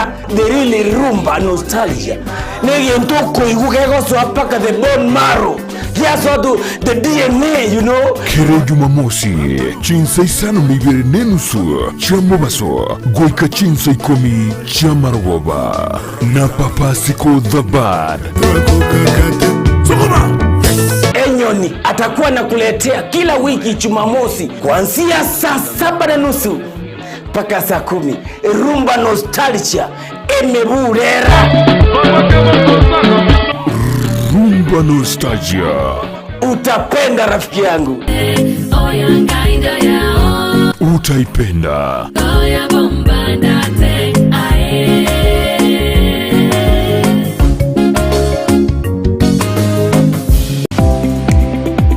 Rumba, the real rumba nostalgia negento okoigwa kegosoa mpaka the bone marrow, giasoa to the DNA you know. Kera Jumamosi, chinsa isano na ibere na enusu chia mobaso goika chinsa ikomi chi'amarogoba, na Papa Siko the Bad. Enyoni atakuwa anakuletea kila wiki Jumamosi kuanzia saa saba na nusu mpaka saa kumi. Rumba Nostalgia emeburera. Rumba Nostalgia. Utapenda rafiki yangu. Utaipenda.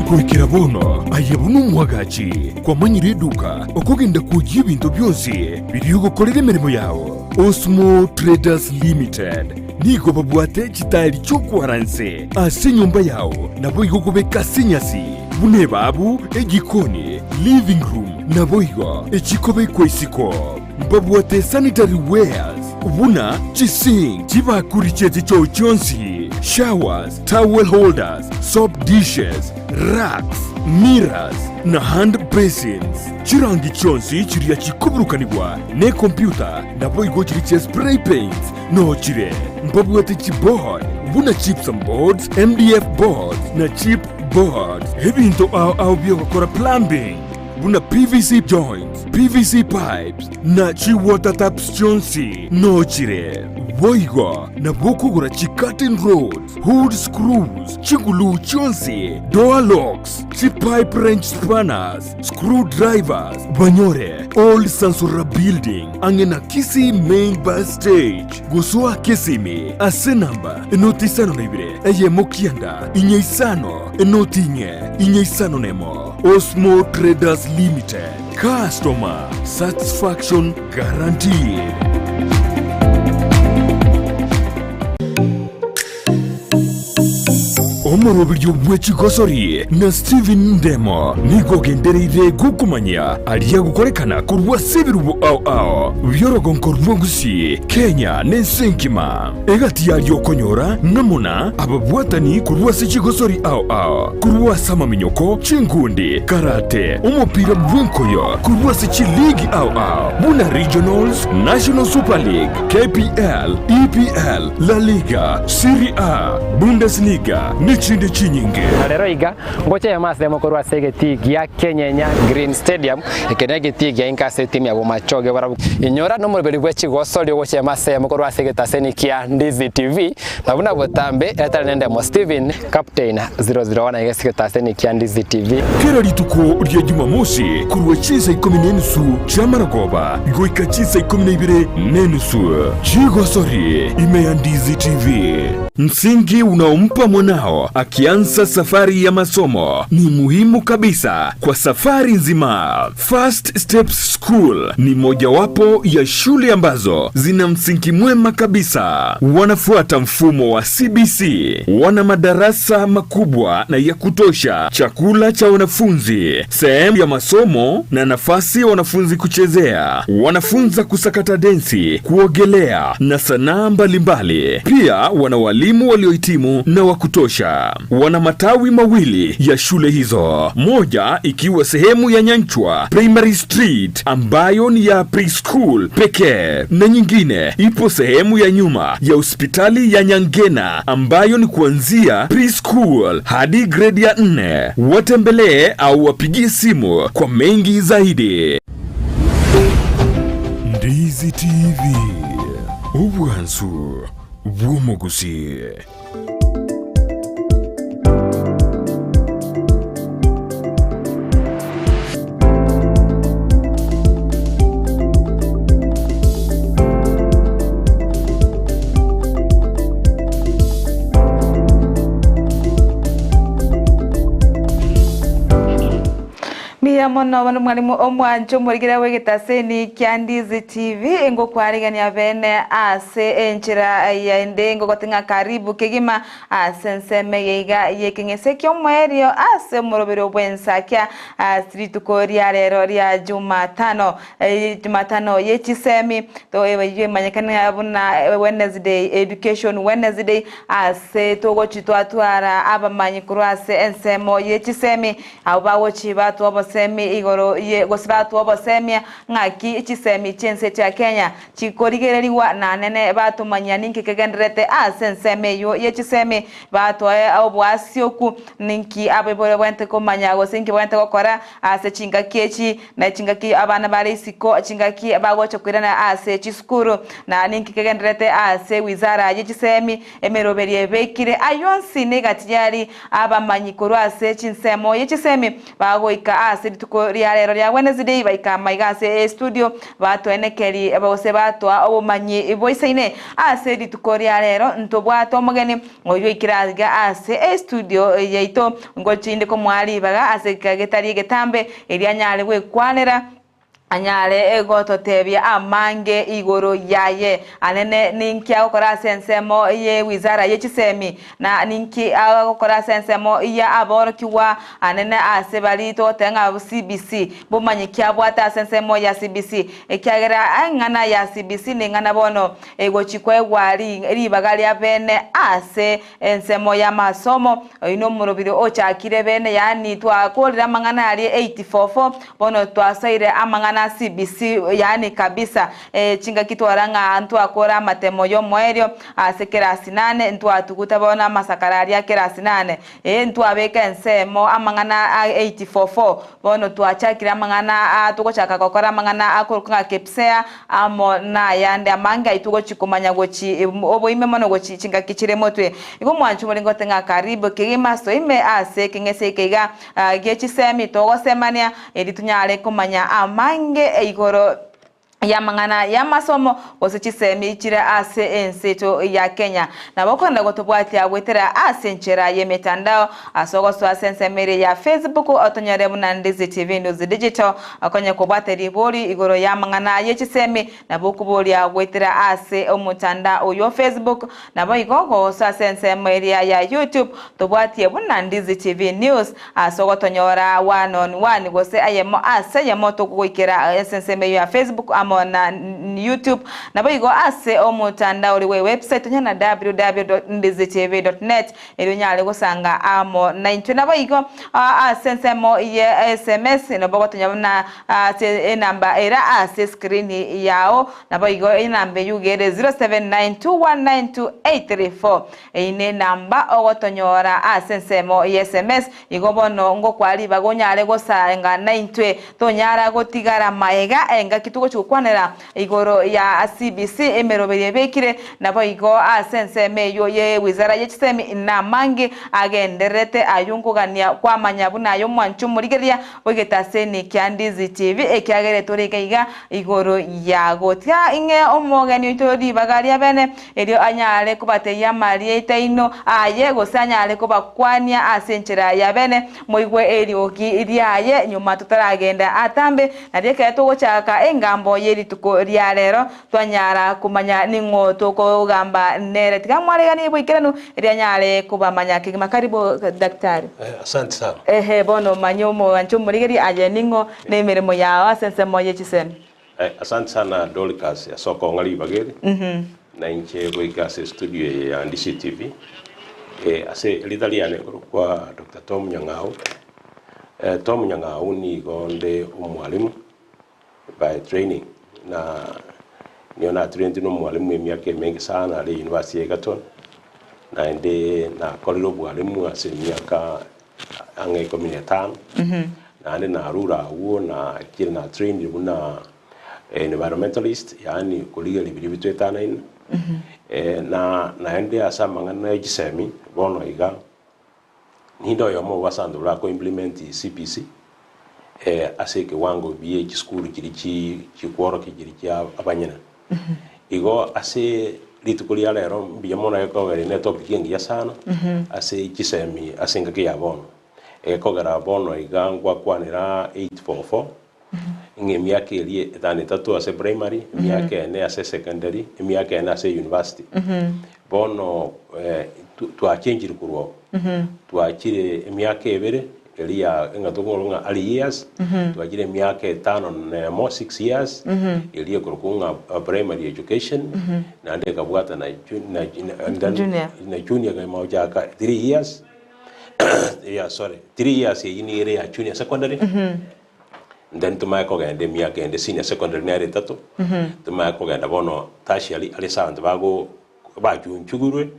Goikera bono aye buna omwagachi kwamanyire eduka okogenda kwoyia ebinto bionsi biria ogokorera emeremo yao. Osmo Traders Limited nigo babwate chitairi chi'okwara nse ase enyomba yao naboigo kobeka ase enyasi buna ebabu, ejikoni, living room naboigo echikobekwa isiko. Mbabwate sanitary wares buna chisink, chibakuri chie chichoo chionsi, showers, towel holders, soap dishes, racks, mirrors, na hand basins. Chirangi chionsi chiria chikoburukanigwa nekompyuta naboigo chiria chia spray paints noo chire. Mbabwate chiboard buna gypsum boards, MDF boards, na chip boards. Ebinto ao ao biogokora plumbing buna PVC joints, PVC pipes, na chi-water taps chionsi noo chire. Boigo nabwo okogora chi-curtain rods, hood screws, chiguluu chionsi, door locks, chi-pipe wrench spanners, screw drivers, banyore Old Sansora Building ang'e na Kisii Main Bus Stage. Gosoa Kisimi ase enamba enoti isano na ibere eyemo kianda inye isano enoti inye inye isano nemo. Osmo Traders Limited, customer satisfaction guaranteed. Omoroberio bwe chigosori na Stephen Ndemo nigo ogendereire gokomanyia aria agokorekana korwa ase ebirubo ao ao bi'orogonko rwa Gusii, Kenya na ense engima. Egati yaria okonyora ng'amo na ababwatani korwa ase chigosori ao ao, korwa ase amaminyoko, chinkundi, karate, omopira bw'enkoyo, korwa ase chiligi ao ao buna Regionals, National Super League, KPL, EPL, La Liga, Serie A, Bundesliga nechinde chinyinge. Na rero iga, ngocha eyemo ase eyemo korwa ase egetii gia Kenyenya Green Stadium, eke negetii gia inka ase etimu ya Bomachoge barabwo. Inyora nomoroberi bwe chigosori ogocha eyemo ase eyemo korwa ase egetaseni kia Ndizi TV, na buna botambe etari nendemo Steven Captain 001 iga ase egetaseni kia Ndizi TV. Kera rituko ria Jumamosi korwa chinsa ikomi na enusu chi'amarogoba goika chinsa ikomi na ibere na enusu chigosori ime ya Ndizi TV. Msingi unaompa mwanao akianza safari ya masomo ni muhimu kabisa kwa safari nzima. First Steps School ni mojawapo ya shule ambazo zina msingi mwema kabisa. Wanafuata mfumo wa CBC, wana madarasa makubwa na ya kutosha, chakula cha wanafunzi, sehemu ya masomo na nafasi ya wanafunzi kuchezea. Wanafunza kusakata densi, kuogelea na sanaa mbalimbali. Pia wana walimu waliohitimu na wa kutosha. Wana matawi mawili ya shule hizo, moja ikiwa sehemu ya Nyanchwa Primary Street ambayo ni ya preschool pekee na nyingine ipo sehemu ya nyuma ya hospitali ya Nyangena ambayo ni kuanzia preschool hadi grade ya 4. Watembelee au wapigie simu kwa mengi zaidi. Ndizi TV, obwansu bw'omogusi. Mbuya. Mbuya mono bono mwalimu omwancho omorikera bw'egetaseni kia Ndizi TV ngokwarigania bene ase enchera yaende ngogote ng'a karibu kegima ase ensemo eye iga y'ekeng'ese ki'omoerio ase omoroberio bw'ensakia ase rituko ria rero ria Jumatano Jumatano ye chisemi eyio emanyekane buna Wednesday Education Wednesday ase togochi twatwara abamanyi korwa ase ensemo ye chisemi Abwo bagochia batwa obosemi igoro ye gose batwa obosemia ng'aki chisemi chi'ense chia Kenya chikorigererigwa na nene batomanyia ninki kegendererete ase ensemo eyio ye chisemi batwae oboasioku ninki abaibori babwenerete komanya gose inki babwenerete gokora ase chingaki echi na chingaki abana bare isiko chingaki bagocha koirana ase chisukuru na ninki kegendererete ase wizara ye chisemi Emeroberio ebekire ayio onsi negati yari abamanyi korwa ase chinsemo ye chisemi bagoika ase rituko ria rero ria Wednesday baika amaiga ase estudio batoenekeri gose batoa obomanyi boisaine ase rituko ria rero ntobwate omogeni oyio oikire aiga ase estudio yaito ngochinde komoa ribaga ase egeka getari egetambe erio anyare gwekwanera Anyare gototebia amange igoro yaye. Anene ninki agokora ase ensemo ye wizara ye chisemi, na ninki agokora ase ensemo ya aborokigwa anene ase baria togoteba ng'a CBC, bomanyi ki abwate ase ensemo ya CBC, ekiagera eng'ana ya CBC neng'ana bono egochi koegwa ribaga ria bene ase Ensemo y'amasomo, oyio nomorobiri ochakire bene, yaani twakorire amang'ana aria 844, bono twasoire amang'ana a CBC yaani kabisa. Chingaki twara ng'a ntwakora amatemo y'omoerio ase kerasi nane, ntwatuguta bono amasakara aria a kerasi nane. Ee, ntwabeka ensemo amang'ana a 844, Bono twachakire amang'ana aa, togochaka gokora amang'ana akorokwa ng'a Kepsea, amo nayande amange ayio togochia komanya gochia oboime mono gochia chingaki chire motwe. Igo mwanche omoringote ng'a karibu kegima soime ase ekeng'ese eke iga gie chisemi togosemania, erio tonyare komanya amange igoro y'amang'ana y'amasomo gose chisemi chire ase ense yaito ya Kenya. Nabo okogenda gotobwatia goetera ase enchera y'emetandao ase ogosoa ase ensemo eria ya Facebook otonyore buna Ndizi TV News Digital okonye kobwate ribori igoro y'amang'ana ye chisemi nabo okoboria goetera ase omotandao oyio o Facebook Naboigo gosoa ase ensemo eria ya YouTube tobwatie buna Ndizi TV News ase ogotonyora one on one gose eyemo ase eyemo togoikera ase ensemo eyio ya Facebook amo na YouTube. Naboigo ase omotandao oria bwe website tonyore na www.ndizitv.net erio onyare gosanga amo naintwe. Naboigo ase ensemo ye SMS nabo ogotonya buna ase enamba ere ase escreen yao. Naboigo enamba eyio iga ere 0792192834. Eyio nenamba ogotonyora ase ensemo ya sms. Igo bono ngokwa ribaga onyare gosaenga naintwe tonyara gotigara maega engaki togochia gokwanera igoro ya CBC emeroberio ebekire. Naboigo ase ensemo eyio ye wizara ye chisemi namange agendererete ayio nkogania kwamanya buna aye omwanchi omorigereria bw'egetaseni kia Ndizi TV ekiagera tore iga iga Igoro yago. Tiga ing'ee omogeni oito ribaga ria bene, erio anyare kobatebia amarieta aino aye, gose anyare kobakwania ase enchera ya bene, moigwe eriogi riaye nyuma totaragenda atambe. Nario ekero togochaka engambo ye rituko ria rero, twanyara komanya ning'o tokogamba nere. Tiga mwareganie boikeranu, erio anyare kobamanya kegima. Karibu Daktari. Asante sana. Ehe, bono manya omoanche omorigereria aye ning'o, Na emeremo yao ase ensemo ye chisemi. Asante sana Dorcas ase okong'a ribaga eri na inche goika ase estudio eye ya Ndishi TV. Ase erita riane nkorokwa Doctor Tom Nyang'au. Tom Nyang'au nigo nde omwalimu by training na nigo natrainetwe na omwalimu emiaka emenge sana are university ya Egerton naende nakorire obwalimu ase emiaka ang'e ikomi na etano, naende narure agwo na kire na trained buna environmentalist yaani korigereria biria bitwetanaine, na naende ase amang'ana ya chisemi bono iga, ninde oyomo obo ase abanto baria bako implement CBC ase ekewango bie chisukuru chiria chi chikworokia chiria chia abanyene. Igo ase rituko ria rero mbuya mono ekogera ere netopic engiya sana ase chisemi ase engaki ya bono. Egekogera bono iga ngwakwanera 844, ng'a emiaka eria etano etato ase primary, emiaka ene ase secondary, emiaka ene ase university. Bono twachenchire korwa abwo, twachire emiaka ebere eria ya ng'a tokong'ora ng'a early years, twachire emiaka etano na emo, six years, eria ekorokwa ng'a primary education, naende ekabwata na Junior. na junior ekagima gochaka three years. Yeah, sorry, three years eyio nigo ere ya junior secondary, then tomanye kogenda emiaka ende senior secondary nere etato, tomanye kogenda bono tertiary aria ase abanto bago bachunchugirwe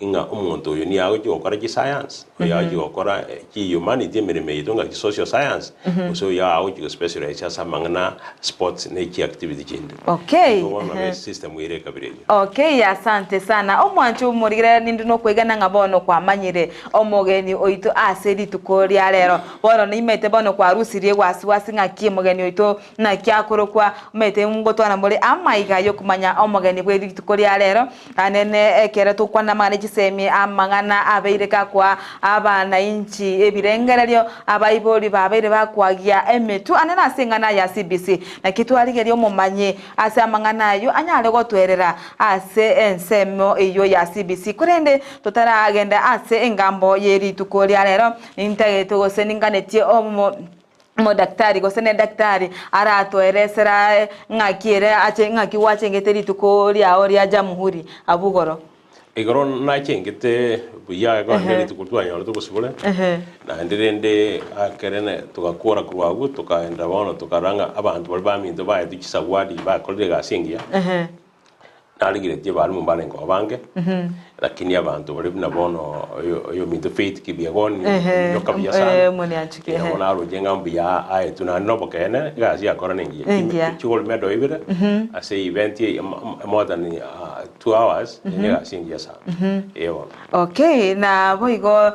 ng'a omonto oyo nigo agochia gokora chiscience, oyo agochia gokora chihumanity emeremo eye ng'a chisocial science, gose oyo agochia gospecialize ase amang'ana sports ne chiactivity chinde. Okay, Igo bono ehe. nabo esystem ere ekabira eyio. Okay, asante sana. Omwancho omorigere ninde nokwegena ng'a bono kwamanyire omogeni oito ase rituko ria rero. Bono nimaete bono kwarusirie wasiwasi ng'aki omogeni oito naki akorokwa, omanyete ngotwana more amaiga yokomanya omogeni bwe rituko ria rero. Anene ekero tokwana amang'ana echisemi amang'ana abeire gakwa abanainchi ebirengererio abaibori babeire bakwagia emetwe anene ase eng'ana ya CBC. Naki twarigeria omomanyi Ase amang'ana ayio anyare gotwerera ase ensemo eyio ya CBC. Korende totaragenda ase engambo ye rituko ria rero, nintagete gose ninganetie omo omodaktari gose ne daktari aratoeresera ng'aki ere ache ng'aki gwachengete rituko riao ria Jamhuri abwo igoro. Igoro nachengete buya ekero rituko twanyorete obosibore, naende rende ekerene togakora korwa agwo tokaenda bono tokarora ng'a abanto baria baminto baetwe chisawadi bakorire egasi engiya, narigeretie abalimu mbarenge oo abange, lakini abanto baria buna bono oyo oyominto Faith Kibiegoni ominyoka buya sana, bono naroche ng'a mbuya aetwe naende na obokeene egasi yakora nengiya, chigori medal ibere ase event eye more than. Two hours eye negasi engiya sana ee bono. Okay, na boigo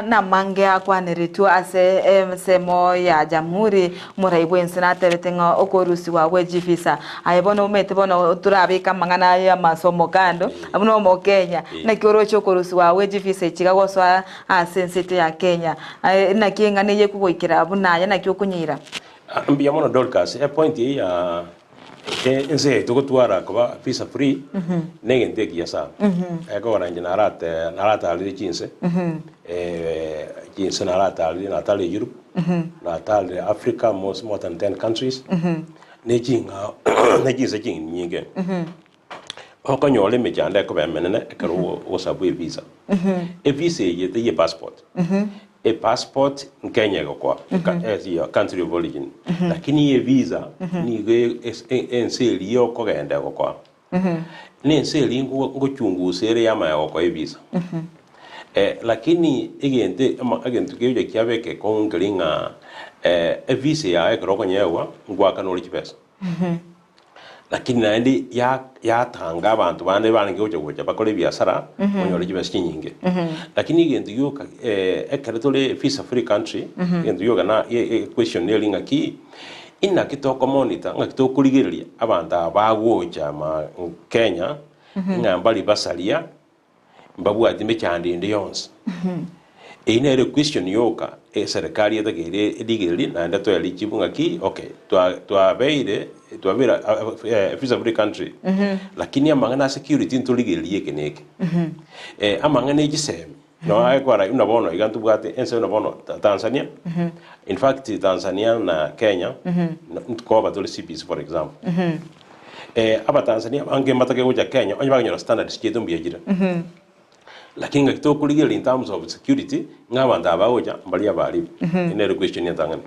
namange akwaneretwe ase ensemo ya Jamhuri, omorai bwense natebete ng'a okorusigwa gwe chivisa. Aye bono omanyete bono torabeke amang'ana aya amasomo kando, buna omokenya, naki oroche okorusigwa gwe chivisa echi iga gosoa ase ense yaito ya Kenya. Naki eng'ana eye ekogoikera buna aye naki okonyeira? Mbuya mono Dorcas, epoint eye ya Ense yaito gotwara koba visa free negento ekiya sana. Ekogera inche narate naratarire chinse, chinse naratarire natarire Europe, natarire Africa most more than ten countries, ne ching'ao ne chinse chinyinge. Okonyora emechando ekoba emenene ekero ogosabwa evisa. Evisa eye teiyo epassport. Epassport nkenya egokoa your country of origin lakini evisa nigo ense eria okogenda egokoa. Na ense eria ngochungusa ere yamanya gokoa evisa. Lakini egento egento kegocha kiaba ekekong'u nkeri ng'a evisa yaye ekero okonyegwa ngoakana ore chibesa. Lakini naende ya- yatanga abanto bande barenge gocha gocha bakore ebiasara, banyore chibesa chinyinge. Lakini egento gioka ekero tore visa free country, egento gioka na e- e- equestion neri ng'aki, inaki tokomonitor, ng'aki tokorigereria abanto aba bagocha ma Kenya, ng'a mbari basaria, mbabwati mechando ende yonsi. Eyio nere equestion yoka eserekari etakeire erigererie naende toe richibu ng'aki okay twa twabeire twabeire visa free country lakini amang'ana a security ntorigererie eke na eke. Amang'ana e chisemi noo agekora buna bono iga ntobwate ense buna bono Tanzania, in fact Tanzania na Kenya nkoba tore CBC for example. Abatanzania abange mbatake gocha Kenya onye bakonyora standards chiaito mbuya chire. Lakini ngaki tokorigereria in terms of security ng'a abanto aba bagocha mbari abaribu. Eye nere question entang'ani.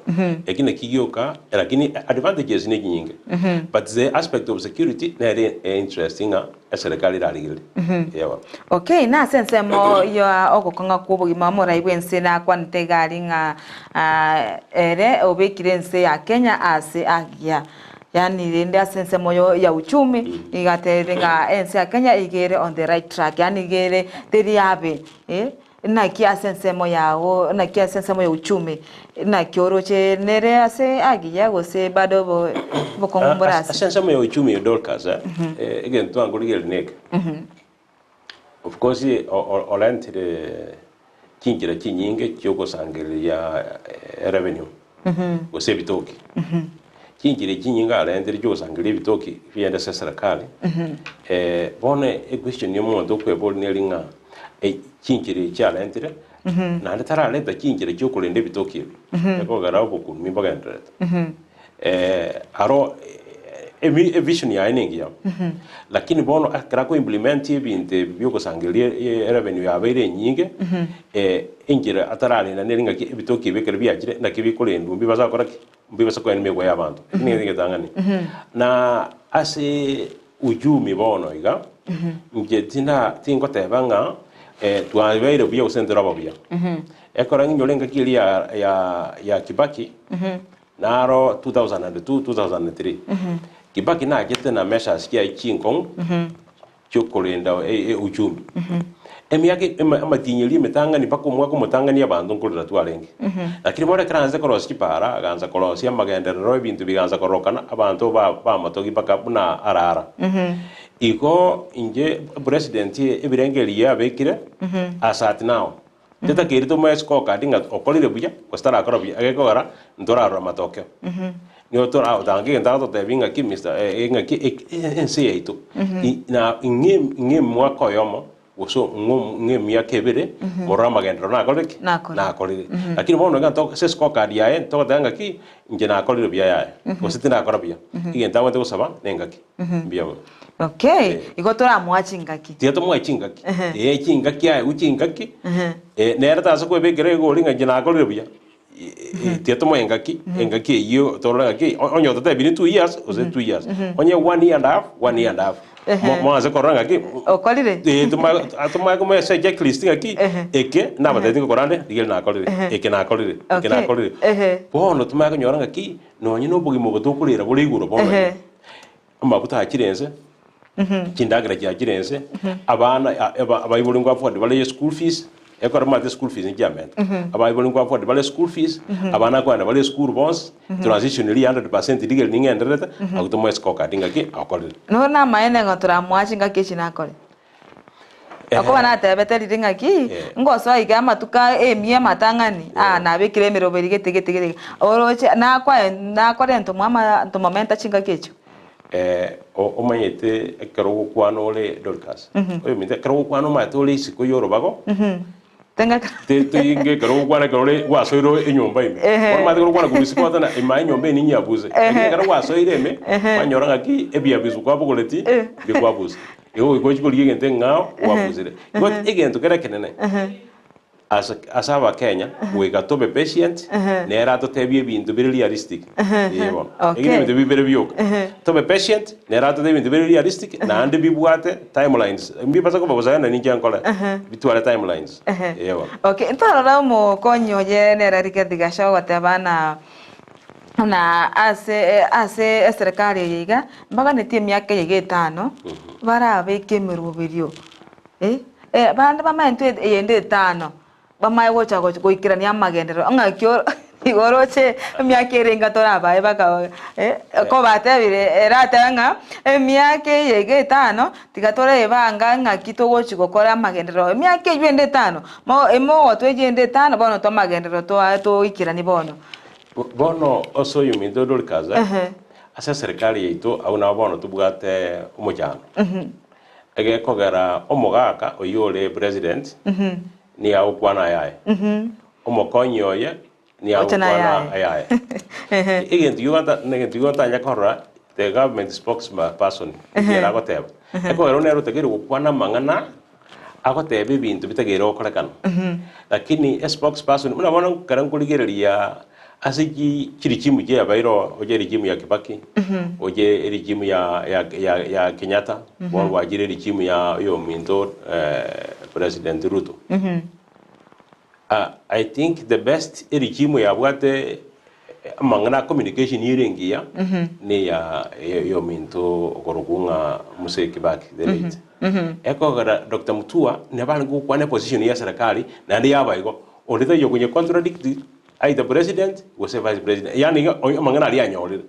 Eki naki gioka lakini advantages ne chinyinge but the aspect of security nere interesting ng'a eserekari erarigererie. Eeh bono. Okay, na ase ensemo ya ogokong'a kw'obogima omorai bw'ense nakwanete iga aria ng'a ere obekire ense ya Kenya ase agiya. Yaani rende ase ensemo yo ya uchumi nigo aterire ng'a ense ya Kenya iga ere on the right track yaani iga ere teri abe eh, naki ase ensemo yago naki ase ensemo ya uchumi naki oroche nere ase agiya gose bado obo obokong'u mbore ase. Ase ensemo ya uchumi Dorcas eh, egento twangorigereria neke, of course orentire. chinchera chinyinge chiogosangereria erevenue gose ebitoki. Chinchera echi chinyinge arentire chiogosangereria ebitoki bigende ase eserekari, bono equestion ya omonto okweboria neri ng'a chinchera echi arentire naende tarareta chinchera chiokorenda ebitoki ebi, ekogera obokunmi mbogendererete. Aro evision yaye nengiya, lakini bono ekero ako implement ebinto ebi biogosangereria erevenue yabeire enyinge, enchera atararenda nere ng'aki ebitoki ebi ekero biachire naki bikorendwa mbibasa gokora ki? Mbibasa koenda emegwa ya abanto. Eki nigo egetang'ani. Na ase uchumi bono iga, inche tinda tingoteba ng'a twabeire buya gose ntoraba buya. Ekero ng'inyore engaki eria ya ya Kibaki, Naro 2002, 2003, Kibaki nachete na measures chiaye chinkong'u chiokorenda uchumi. Emiaka amatinyeri emetang'ani mpaka omwaka omotang'ani abanto nkorera twarenge. Lakini bono ekero aansete korosia chipara, agansa korosia amagenderero ebinto bigansa kororokana, abanto bamotogia mpaka buna arara. Igo inche president ebirengererio abekire as at now, Tetakeiri tomoe scorecard ng'a okorire buya gose tarakora buya, egekogera ntorarora matokeo. Nigo toratange egento agototebia ng'aki Mister ng'aki ense yaito na ng'e ng'e mwaka oyomo gose ng'o ng'e emiaka ebere morore amagenderero nakorire ki? Nakorire. Nakorire. Lakini bono iga nto ase scorecard yaye ntogoteba ng'aki inche nakorire buya yaya gose tindakora buya. Egento abwenerete gosaba na engaki. Mbuya mono. Okay, Eh. igo toramoa chingaki. Tiga tomoe chingaki. Eh, chingaki aye gwe chingaki. Eh, nere tase kwebekera egori ng'a inche nakorire buya. Eh, tiga tomoe engaki, engaki eyio torore ng'aki, onye ototebirie 2 years, gose 2 years. Onye one year and a half, one year and a half. Moanse korora ng'aki, Okorire? Eh, tomae tomae komoa ase checklist ng'aki, eke nabatebetie ngokora nde, rigerio nakorire, eke nakorire, eke nakorire. Bono tomae konyora ng'aki, nonye na obogima obo tokorera bore igoro bono iga. Amaguta achire ense, chindagera chiachire ense, abana abaibori nko afford bare school fees, ekero omanyete school fees nchiamenta, abaibori nko afford bare school fees, abana nkoenda bare esukuru bonsi, transition eria ya 100% rigeri ning'endererete, abwo tomoe scorecard ng'aki akorire. Nonya namaene ng'a toramoa chingaki echi nakore. Akoba natebete riria ng'aki, ngosoa iga amatuko aya emia amatang'ani, aa nabekire emeroberi gete gete gete, oroche nakwae nakore ntomwa ama ntomomenta chingaki echio. Omanyete ekero ogokwana ore Dorcas, oyominto ekero ogokwana omanyete ore isiko y'orobago, Toinge ekero ogokwana ekero ore gwasoire enyomba ime. Bono omanyete ekero ogokwana korwa isiko ogoteba ng'a ime enyomba eye ninyiabuse. Lakini ekero gwasoire ime, kwanyora ng'aki ebiabisu kwabogoreti, mbikwabusa. Igo goika ochie korigia egento ekeng'ao gwabusire. Igo egento kere ekenene, ase ase abakenya, goika tobe patient, nere atotebie ebinto bire realistic. Ee bono. Okay. Ebi nebinto bibere bioka. Tobe patient, nere atotebie ebinto bire realistic, naende bibwate timelines. Mbibasa koba bosa naende ninche nkore, bitware timelines. Ee bono. Okay, ntorora omokonyi oye nere Rigathi Gachagua ogoteba ng'a buna ase ase eserekari eye iga, mbaganetie emiaka eye iga etano, barabeke emeroberio eh, bande bamaete eyende etano, bamanye gocha goikerania amagenderero ng'aki oro igo oroche emiaka ere enga torabae baka kobatebire ere atebe ng'a emiaka eye iga etano, tiga torebanga ng'aki togochi gokora amagenderero, emiaka eywo ende etano, mo emogotwa eywo ende etano bono tomagenderero toa toikeranie bono. Bono ase oyominto Dorcas, ase eserikari yaito abwo nabo bono tobwate omochando. Egekogera omogaka oyio ore president nigo agokwana ayaye, omokonyi oye nigo Ocha na agokwana ayaye. ayaye. Egento giogota negento giogotanya korora the government spokesperson nigo agoteba, ekogera nere otakeire gokwana amang'ana agoteba ebinto bitakeire gokorekana. Lakini espokesperson buna bono ekero nkorigereria ase chi chiregime chiabeire oo, oche eregime ya Kibaki, oche eregime ya ya ya ya Kenyatta, bono gwachire eregime ya oyominto President Ruto. I think the best eregime yabwate amang'ana a communication ere engiya, neya oyominto okorokwa ng'a Mzee Kibaki the late. Ekogera Doctor Mutua nabo arenge gokwana eposition ya eserekari naende yaba igo, onde taiyo okonye contradict either president gose vice president, yaani iga amang'ana aria anyorire.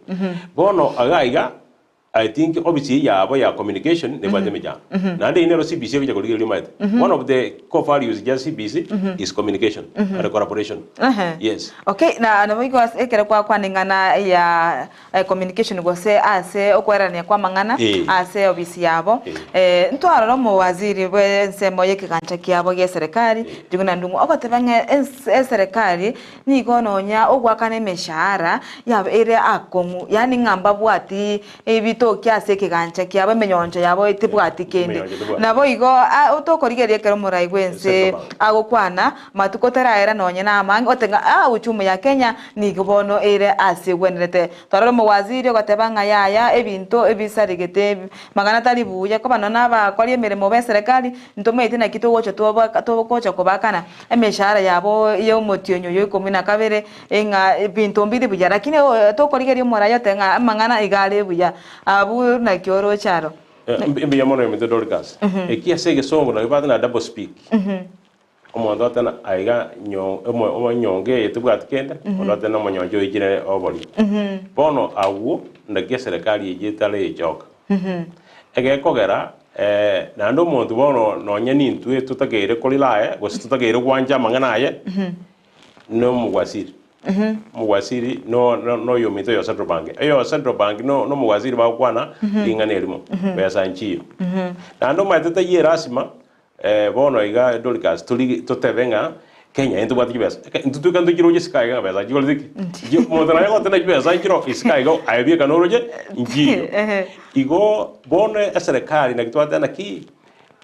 Bono iga iga. I think ofisi eye yabo ya communication nebwate emechando. Naende eyio nero CBC egocha korigereria omanyete. One of the core values chia CBC is communication and collaboration. Ehe. Yes. Okay, na nabo igo ase ekero kwakwana eng'ana ya communication gose ase okwererania kwa amang'ana Eh. ase ofisi yabo, Eh. eh, ntwarora omowaziri bwe ensemo ya ekegancha kiabo gia eserekari, Njuguna Ndung'u, ogoteba ng'a ense eserekari Nigo nonya ogoakana emeshahara yabo ere akong'u, yaani ng'a mbabwati ebitoki ase ekegancha kiabo, emenyoncho yabo tebwati kende. Emenyoncho tebwati. Naboigo a tokorigereria ekero omorai bw'ense Central Bank. agokwana, matuko taraera nonye na amange, ote ng'a ah uchumi ya Kenya nigo bono ere ase egwenerete. Twarora omowaziri ogoteba ng'a yaya ebinto ebisaregete magana tari buya, koba nonya na abakori emeremo b'eserekari, ntomaeti naki togocha toba togocha kobakana. Emeshahara yabo y'omotienyi oyo ikomi na kabere, ng'a ebinto mbiri buya, lakini tokorigereria omoraia ote ng'a amang'ana iga are buya, abwo naki oroche aro. Mbuya mono ominto Dorcas. Eki ase egesongo naki bate na double speak. Omonto atena aiga nyo omo enyongo eye tebwati kende, onde atena omonyoncho oichire obori. Bono agwo naki eserekari eyio etare echoka. Egekogera Naende omonto bono nonya nintwe totakeire korira aye, gose totakeire gwancha amang'ana aye, nomogwasiri. Omogwasiri no- no- noyominto oyo Central Bank. Oyo Central Bank no- nomogwasiri bagokwana ring'ana erimo, besa nchiyo. Naende omanyete taiyo erasima bono iga Dorcas tori totebe ng'a Kenya intobwate chibesa, eke intwe tweka ntochiroche isiko aiga ng'a besa nchikorete ki? Nchi omonto naye ogoteba chibesa nchiro isiko aiga aye bieka noroche nchiyo. Igo bono eserekari naki twateba naki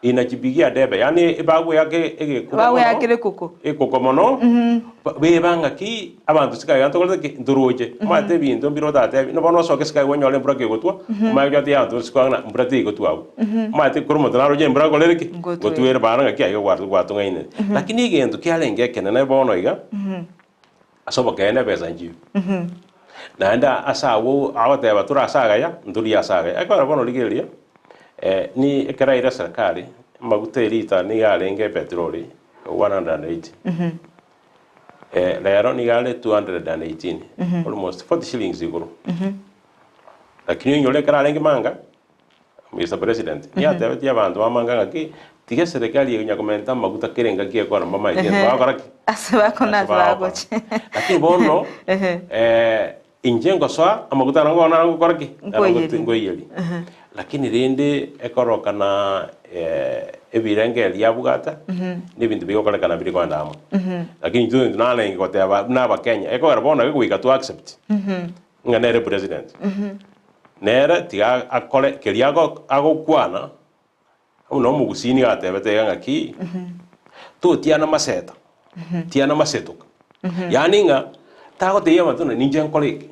inachipigia debe yaani ebagoeaka egekuba mono Bagoeakera ekoko. ekoko mono beba ng'aki abanto isiko aiga ntokorete ki? Ntoroche. Omanyete ebinto mbire otatebi buna bono osoke isiko aiga onyore embura kegotwa omanye gocha otebe abanto isiko ng'a mbura tigotwa abwo. Omanyete korwa omonto naroche embura akorere ki? Ngotwere. Ngotwere bara ng'aki aiga gwatong'ainire. Lakini egento kiarenge ekenene bono iga, ase obokeene ebesa nchiyo. Naende ase agwo agoteba tore ase agaya, ntorie ase agaya. Ekero bono rigereria, ni ekero aire eserekari, amaguta erita nigo arenge epetroli 180. Rero nigo are 218, almost 40 shillings igoro. Lakini oinyore ekero arenge manga, Mister President, niatebetie abanto b'amanga ng'aki, tiga eserekari eye konya komenta amaguta kera engaki ekora mbamaete egento bagokora ki? Ase bakona Ase ase bagokora. bagochia. Lakini bono inche ngosoa amaguta aya bono naro ngokora ki? Naro Nkoiyeria. nkoiyeria. Lakini rende ekorokana ebirengererio abwate, na ebinto bigokorekana biri kogenda amo. Lakini intwe intwe narenge goteba buna abakenya, ekogera bono iga goika to accept ng'a nere president. Nere tiga akore keria agokwana, buna omogusii nigo atebete iga ng'aki, totiana maseta, tiana masetoka. Yaani ng'a tagotebia abanto ng'a ninche nkore eke,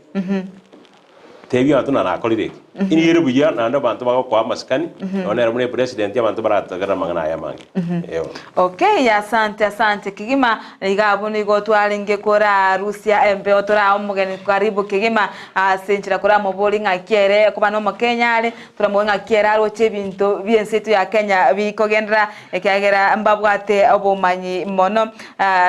tebia abanto ng'a nakorire eke. Nigo ere buya naende abanto bagokoa amasikani, nonya nere buna epresident abanto baratogerere amang'ana aya amange. Eeh. Okay, asante asante kegima, iga abwo nigo twarenge korarusia embeo torae omogeni karibu kegima Ase enchera koramoborie ng'aki ere koba nomokenya are, toramoborie ng'aki ere aroche ebinto bi'ense yaito ya Kenya bikogenderera, ekiagera mbabwate obomanyi mono,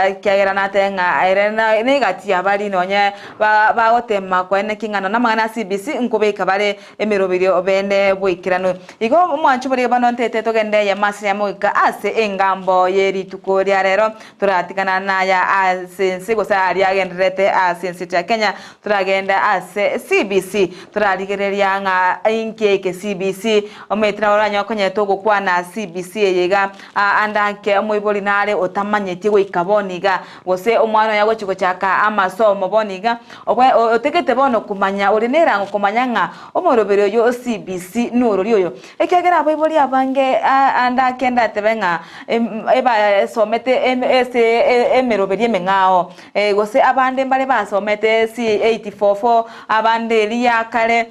ekiagera natebe ng'a ere negati y'abari nonye bagotema koenekia ng'a nonye amang'ana a CBC nkobeka bare emeroberio bene boikeranu. Igo omwancho boria bono ntete togende eyemo ase eyemo goika ase engambo ye rituko ria rero, Toratigana naya ase ense gose aria agendererete ase ense ya Kenya, toragende ase CBC, torarigereria ng'a inki eke CBC, omanyete nabo oranyore okonyete ogokwana CBC eye iga, ande ake omoibori nare otamanyetie goika bono iga, gose omwana oye agochi gochaka amasomo bono iga, obwe otagete bono komanya ore na erango komanya ng'a omoroberi oyo o CBC norori oyo. Ekiagera abaibori abange ande ake ndatebe ng'a ebasomete ase emeroberi emeng'ao, gose abande mbare basomete C844, abande eria ya kare.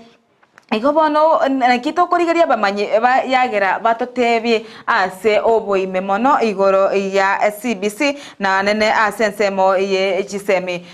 Igo bono naki tokorigereria abamanyi yagera batotebie ase oboime mono igoro ya CBC na nene ase ensemo ye chisemi.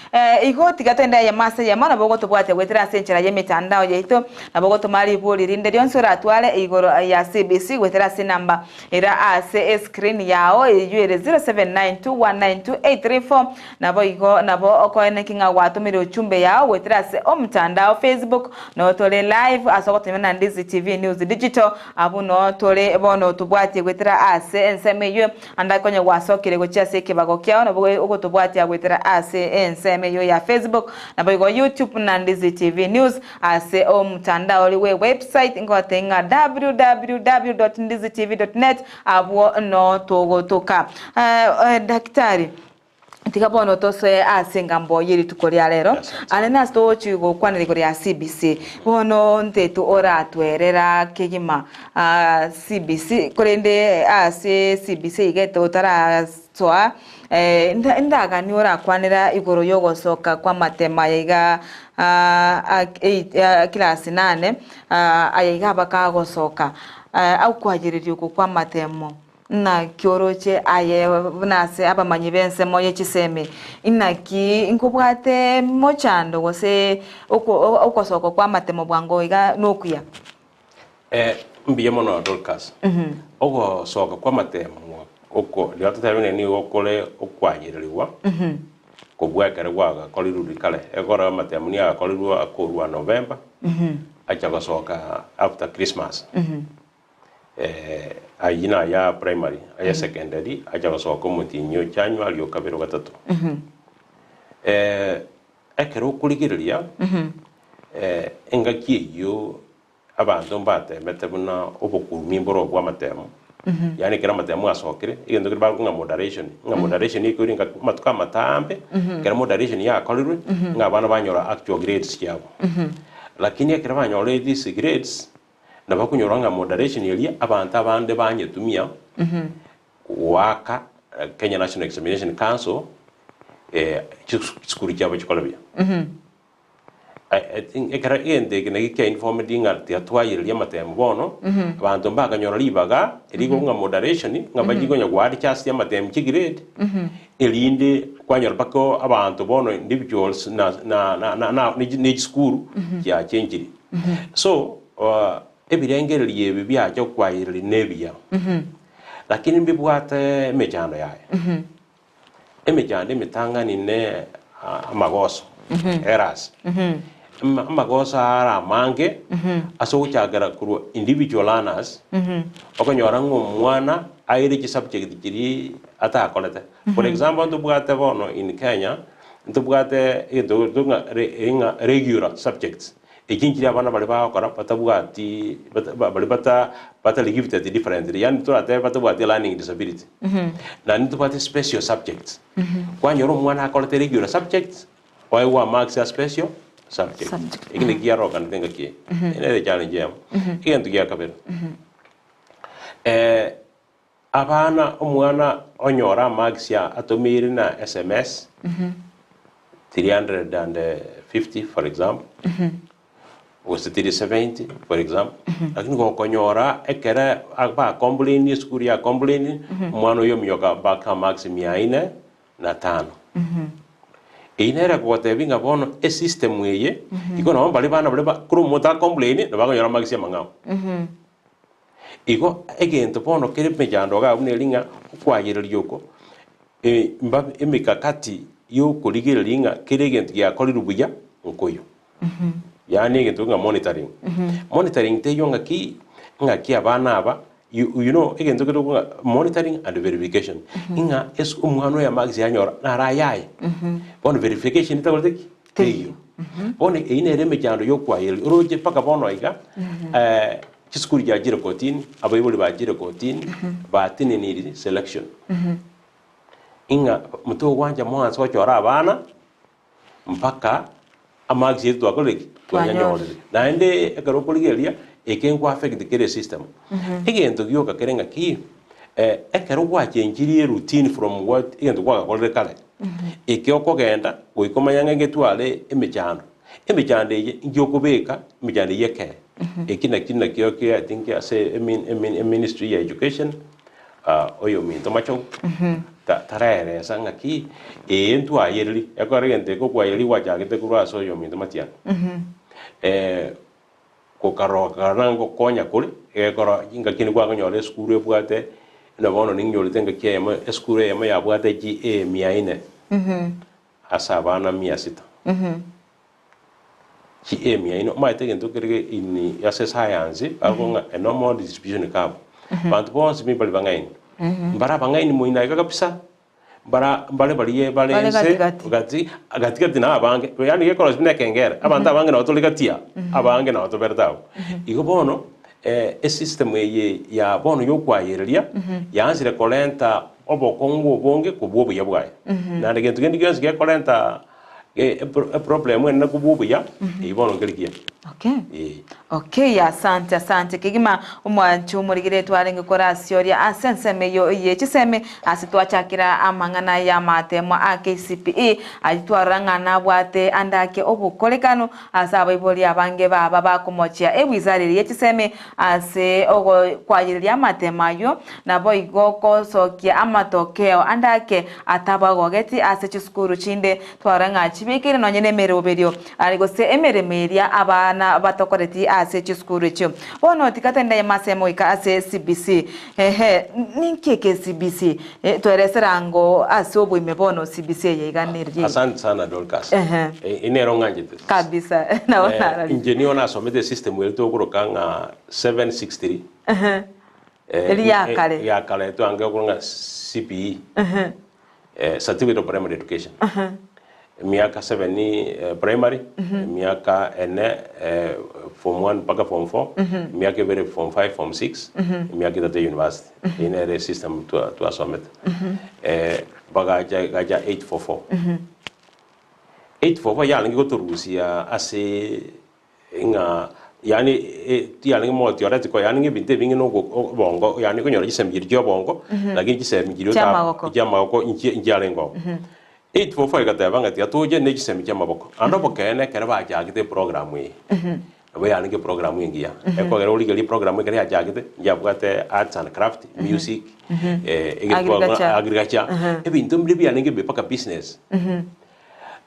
Igo tiga togende eyemo ase eyemo, nabo ogotobwatia goetera ase enchera y'emetandao yaito, nabo ogotoma ribori rinde rionsi oratware igoro ya CBC goetera ase enamba ere ase escreen yao eyio ere 0792192834. Naboigo nabo okoeneki ng'a gwatomire ochumbe yao goetera ase omotandao Facebook, noo tore live. live ase ogotumia na Ndizi TV News Digital abwo noo tore bono tobwatie goetera ase ensemo eyio ande konya gwasokire gochia ase ekebago kiao nabo ogotobwatia goetera ase ensemo eyio ya Facebook naboigo YouTube na Ndizi TV News ase omotandao oria bwe website ngotebia ng'a www.ndizitv.net abwo noo togotoka. Daktari. Tiga bono tosoe ase engambo ye rituko ria rero, Asante. are nase togochi gokwanera igoro ya CBC. Bono ntetu oratwerera kegima ah, CBC, korende ase CBC iga totarasoa eh, nda- ndagani orakwanera igoro yogosoka kw'amatemo aya iga ah, ak- ei- ah, class nane ah, aya iga abakagosoka ah, okwayereria oko kw'amatemo. Naki oroche aye buna ase abamanyi b'ensemo ye chisemi? Inaki nkobwate mochando gose ogosoka kw'amatemo bwango iga nokuya? Mbuya mono Dorcas. Ogosoka kw'amatemo oko riria totebe ng'a nigo kore okwayererigwa kobua ekero gwagakorirwe riria kare. Ekero amatemo nigo agakorirwe akorwa November acha gosoka after Christmas. Ayio naya primary, aya secondary acha gosoka omotienyi o January o kabere o gatato. Ekero okorigereria engaki eyio abanto mbatemete buna obokurumi mboro obwa amatemo, yaani ekero amatemo asokire, egento keria bakorwa ng'a moderation, ng'a moderation ekore ngaki amatuko amatambe, ekero moderation yakorirwe, ng'a abana banyora actual grades chiabo. Lakini ekero banyorire these grades, Nabo okonyora ng'a moderation eria abanto abande banyetumia goaka Kenya National Examination Council chisukuru chiabo chikore buya. I think ekero egento eke naki kia informed ng'a tiga twayereria amatemo bono, abanto mbakanyora ribaga rigoro ng'a moderation ng'a bachie konya go adjust amatemo chigrade, erinde kwanyora mpaka abanto bono individuals na na na na ne chisukuru chiachenchire. So, ebirengererio ebi biacha okwayereria nebiya, lakini mbibwate emechando yaye. Emechando emetang'ani ne amagoso, errors. Amagoso are amange ase ogochakera korwa individual learners, okonyora ng'a omwana aire chisubject chiria atakorete. For example, ntobwate bono in Kenya, ntobwate egento ng'a regular subjects. Echi nchiria abana baria bagokora batabwati bata baria bata batari gifted differently yaani toratebe batabwati learning disability. Naende ntobwate special subjects, kwanyora omwana akorete regular subjects, oegwe amarks a special subject. Subject. Eki naki kiarokanete engaki eye. Eye nere echallenge eyemo. Egento gia kabere, Abana, omwana onyore amarks atomeire na sms 350 for example, gose 370 for example, lakini gokonyora ekere ba complain esukuru ya complain, omwana oyio ominyoka mpaka amarks mia ine na tano. Eyio nere egotebia ng'a bono esystem eye, igo nabo baria bana baria ba kera omonto a complain nabo akonyora amarks amang'ao. Igo egento bono kere emechando iga buna eri ng'a okwayereria oko, mbabe emekakati y'okorigereria ng'a kera egento giakorirwe buya nkoyo. Yaani egento ng'a monitoring. Monitoring teiyo ng'aki, ng'aki abana aba, you you know egento kere ng'a monitoring and verification, ng'a ase omwana oyo amarks anyora naro ayaye. Bono verification etagorete ki? Teiyo. Bono eyio nere emechando y'okwayereria, oroche mpaka bono iga, chisukuru chiachire kotini, abaibori bachire kotini, bateneniri selection. Ing'a motogwancha mwanse gochora abana, mpaka amarks aito twakorire ki? Twanyanyorire. Naende ekero okorigereria, eke nko affect kere esystem. Egento gioka kere ng'aki, ekero gwachenchirie routine from what egento kwagakorire kare, Eke okogenda goika omanye ng'a ngetware emechando. Emechando eye inki okobeka emechando eyio ekee. Eki naki nakio ki I think ase emi- emi- eministry ya education oyominto Machogu ta- taraeresa ng'aki eye ntwayereri ekero egento eke okwayereria gwachagete korwa ase oyominto Matiang'i. Gokarokana ngokonya kore, egekora engaki nigo esukuru ebwate, buna bono ninyorete engaki eyemo, esukuru eyemo yabwate GA mia ine ase abana mia sita. Chi aim yaino, omanyete egento kere ge in ase esayansi, bakoa ng'a a normal distribution curve. Abanto bonsi pi mbari bang'aini. Mbare abang'aini moino iga kabisa, mbara mbare baria bare Bare inse, gatigati. gati, gatigati na abange, yaani gekorosia buna ekengere, abanto abange nabo tore gati aa, abange nabo toberete abwo. Igo bono, esystem eye ya bono ya okwayereria, yaansire korenta obokong'u obonge kobua obuya bwaye. Naende gento kende gionsi gekorenta eproblem enene kobua obuya, eyio bono nkeri kiya. Okay. Ee. Okay, asante asante kegima omwancho omorigire twarenge korasioria ase ensemo eyio ye chisemi ase twachakera amang'ana y'amatemo a KCPE ayio twarora ng'a nabwate ande ake obokorekano ase abaibori abange baba bakomochia ewizara eria ye chisemi ase ogokwayereria amatemo ayio naboigo gosokia amatokeo ande ake atabagogeti ase chisukuru chinde twarora ng'a chibekire nonye nemeroberio Aye gose emeremo eria abana batokoreti ase chisukuru echio. Bono tiga togende ase moika ase CBC. Ehe, ninki eke CBC? Eh, tweresera ango ase oboime bono CBC eye iga neriria. Asante sana Dorcas. Ehe. Eh, nero ng'anchete. Kabisa, nabo Eh, nararire. inche nigo nasomete esystem eria tokoroka ng'a 763. Ehe. Eh, Eria ya kare. eh, ya kare twange okoroka ng'a CPE. Ehe. Certificate of Primary Education. Emiaka 7 primary, emiaka ene form 1 mpaka form 4, emiaka ebere form 5, form 6, emiaka etato university. Eyio nere system twasomete. Bagacha egacha 844. 844 yarenge gotorusia ase Ng'a yaani tiyarenge more theoretical yaani ng'a ebinto ebinge na obongo yaani okonyora chisemi chiria chia obongo lakini chisemi chiria ota Chiamagoko. chiamagoko nchi nchiarenge oo. 844 egateba ng'a tiga toche ne chisemi chiamaboko. Naende obokeene ekero bachagete eprogram eye, nabo yarenge eprogram engiya, ekogera origererie eprogram ekero yachagete, yabwate arts and craft, music, Agriculture. agriculture, ebinto mbire biarenge ebibe mpaka business.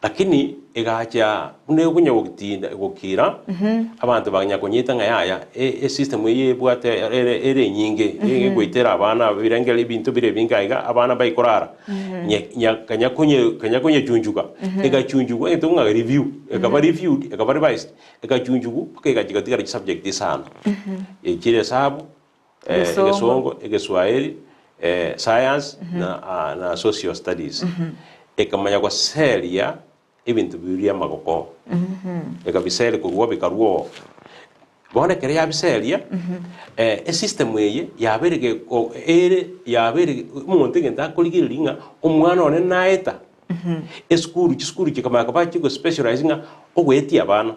Lakini egacha buna ekonya gotinda gokira, abanto baganya konyita ng'a yaya, e- esystem eye ebwate ere ere enyinge, egoitera abana birengeri ebinto bire ebinge aiga, abana mbaikorara. Nye- nya kanya konye kanya konyechunchuga, egachunchugwa egento ng'a review, ekaba reviewed, ekaba revised, egachunchugwa mpaka egachi gatigara chisubject isano, echire esabu, Egesongo. Egesongo, Egeswahili, Science na na Social Studies. Ekamanya goseria ebinto biria amagoko. Ekabiseria korwa bikarwa oo. Bono ekero yabiseria, esystem eye yabeire geko ere yabeire omonto egento akorigereria ng'a omwana one naeta, esukuru chisukuru chikamanya koba chigo specialize ng'a ogoetia abana.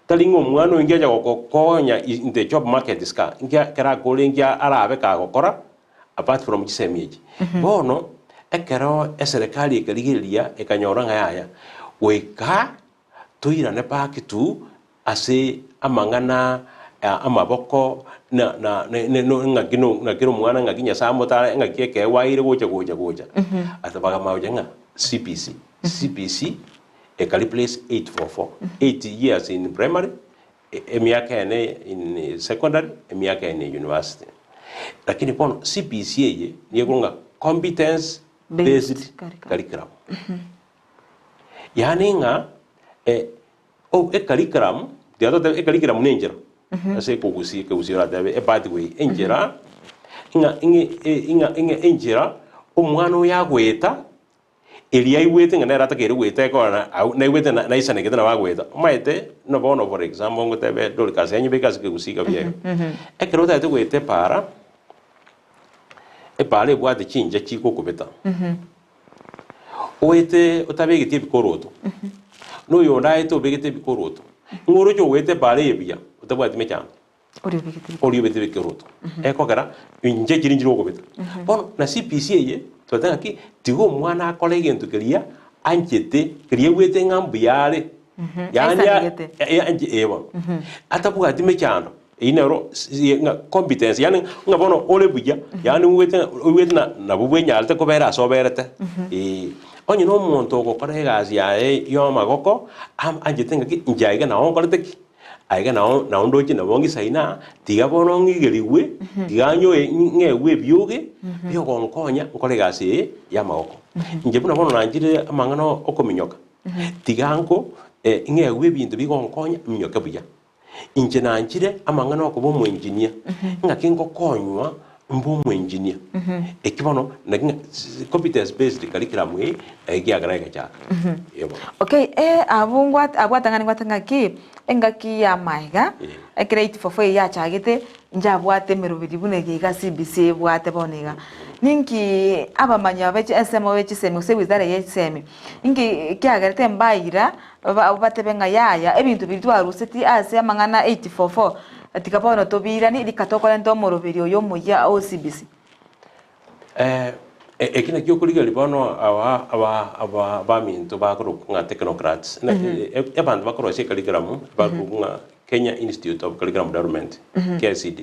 Tari ng'a omwana oyo ngiacha gogokonya in the job market isika, ngia ekero akore ngia arabe kagokora apart from chisemi echi. Bono, ekero eserekari ekerigereria ekanyora ng'a yaya, goika toirane back to ase amang'ana amaboko na na ne no ng'aki no ng'aki na omwana ng'aki Nyasaye amotare ng'aki ekeegwa aire gocha gocha gocha. Ase bakamanya gocha ng'a CBC, CBC. Eka replace 844, 8 years in primary, emiaka ene in secondary, emiaka ene university. Lakini bono CBC eye nigo ekorwa ng'a competence based curriculum. Yaani ng'a o ecurriculum, tiga totebe ecurriculum na enchera ase ekogusia ekegusii oratebe epathway, enchera ng'a ng'a ng'a enchera omwana oyo agoeta. Eria aigwete ng'a nere atakeire goeta ekorana au naigwete na naisanegete nabo agoeta. Omanyete buna bono for example ngotebe Dorcas yanyebeke ase ekegusii kabia iga. Ekero otagete goeta epaara, epaara ebwate chincha chigokobeta, oete otabegeti ebikoroto, na oyonde aete obegete ebikoroto, ng'o oroche ogoeta epaara eye buya otabwati mechando? Oria obegete ebikoroto. Oria obegete ebikoroto. Ekogera inche chiri nchire okobeta. Bono na CBC eye twateba ng'aki tiga omwana akore egento keria anchete keria aigwete ng'a mbuya are. Yaani Aisanegete. anche eh bono. Atabwati mechando eywo nero ng'a competence yaani ng'a bono ore buya yaani oigwete ng'a oigwete na nabo bwenyarete kobera ase oberete eh. Onye na omonto ogokora egasi yaye ya amagoko anchete ng'aki inche aiga nabo nkorete ki? Aiga nao nao ndoche nabo ng'isaine aa, tiga bono ng'igerigwe, tiga nyoe ng'egwe ebioge biogonkonya nkore egasi eye y'amagoko. Inche buna bono nanchire amang'ana okominyoka, tiga nko. Ing'egwe ebinto bigonkonya minyoke buya. Inche nanchire amang'ana okoba omoengineer, ng'aki ngokonywa mbe omoengineer. Eki bono naki ng'a competence based curriculum eye naye ekiagera egechaka. Eeh bono. Okay, eh abwo ngwate abwo atang'ani ngwate ng'aki, engaki ya amaega, ekero 844 eye yachagete, Njabwate emeroberi buna eye iga CBC ebwate bono iga. Ninki abamanyi aba be ensemo be chisemi gose ewizara ye chisemi, inki kiagerete mbaira batebe ng'a yaya ebinto biria twaruseti ase amang'ana 844 tiga bono tobiiranie rika tokorenta omoroberi oyo omoyia o CBC? Eki nakio okorigereria bono aba aba aba abaminto bakorokwa ng'a technocrats, abanto bakorosia ecurriculum bakorokwa ng'a Kenya Institute of Curriculum Development, KICD.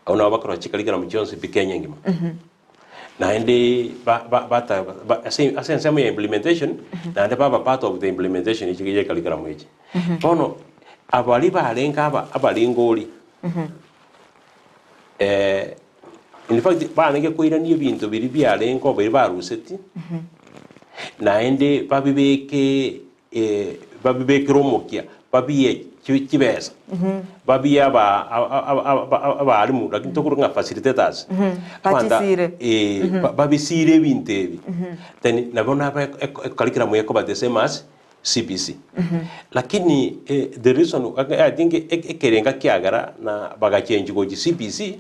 Abwo nabo bakorosia chicurriculum chionsi pi Kenya engima. Naende ba ba bata ba ase ase ensemo ya implementation, naende baba part of the implementation ye ye curriculum echi. Bono abaria barenge aba abaringori In fact, barenge koirania ebinto biria biarenge oo biria baruseti, naende babibeke babibekere omokia, babiye chibesa, babiye aba abalimu lakini tokorwa ng'a facilitators, abanto Bachisire. babisire ebinto ebi, then nabo nabe ecurriculum ekoba the same as CBC. Lakini the reason I think ekerenga kiagera na bagachengi gochi CBC,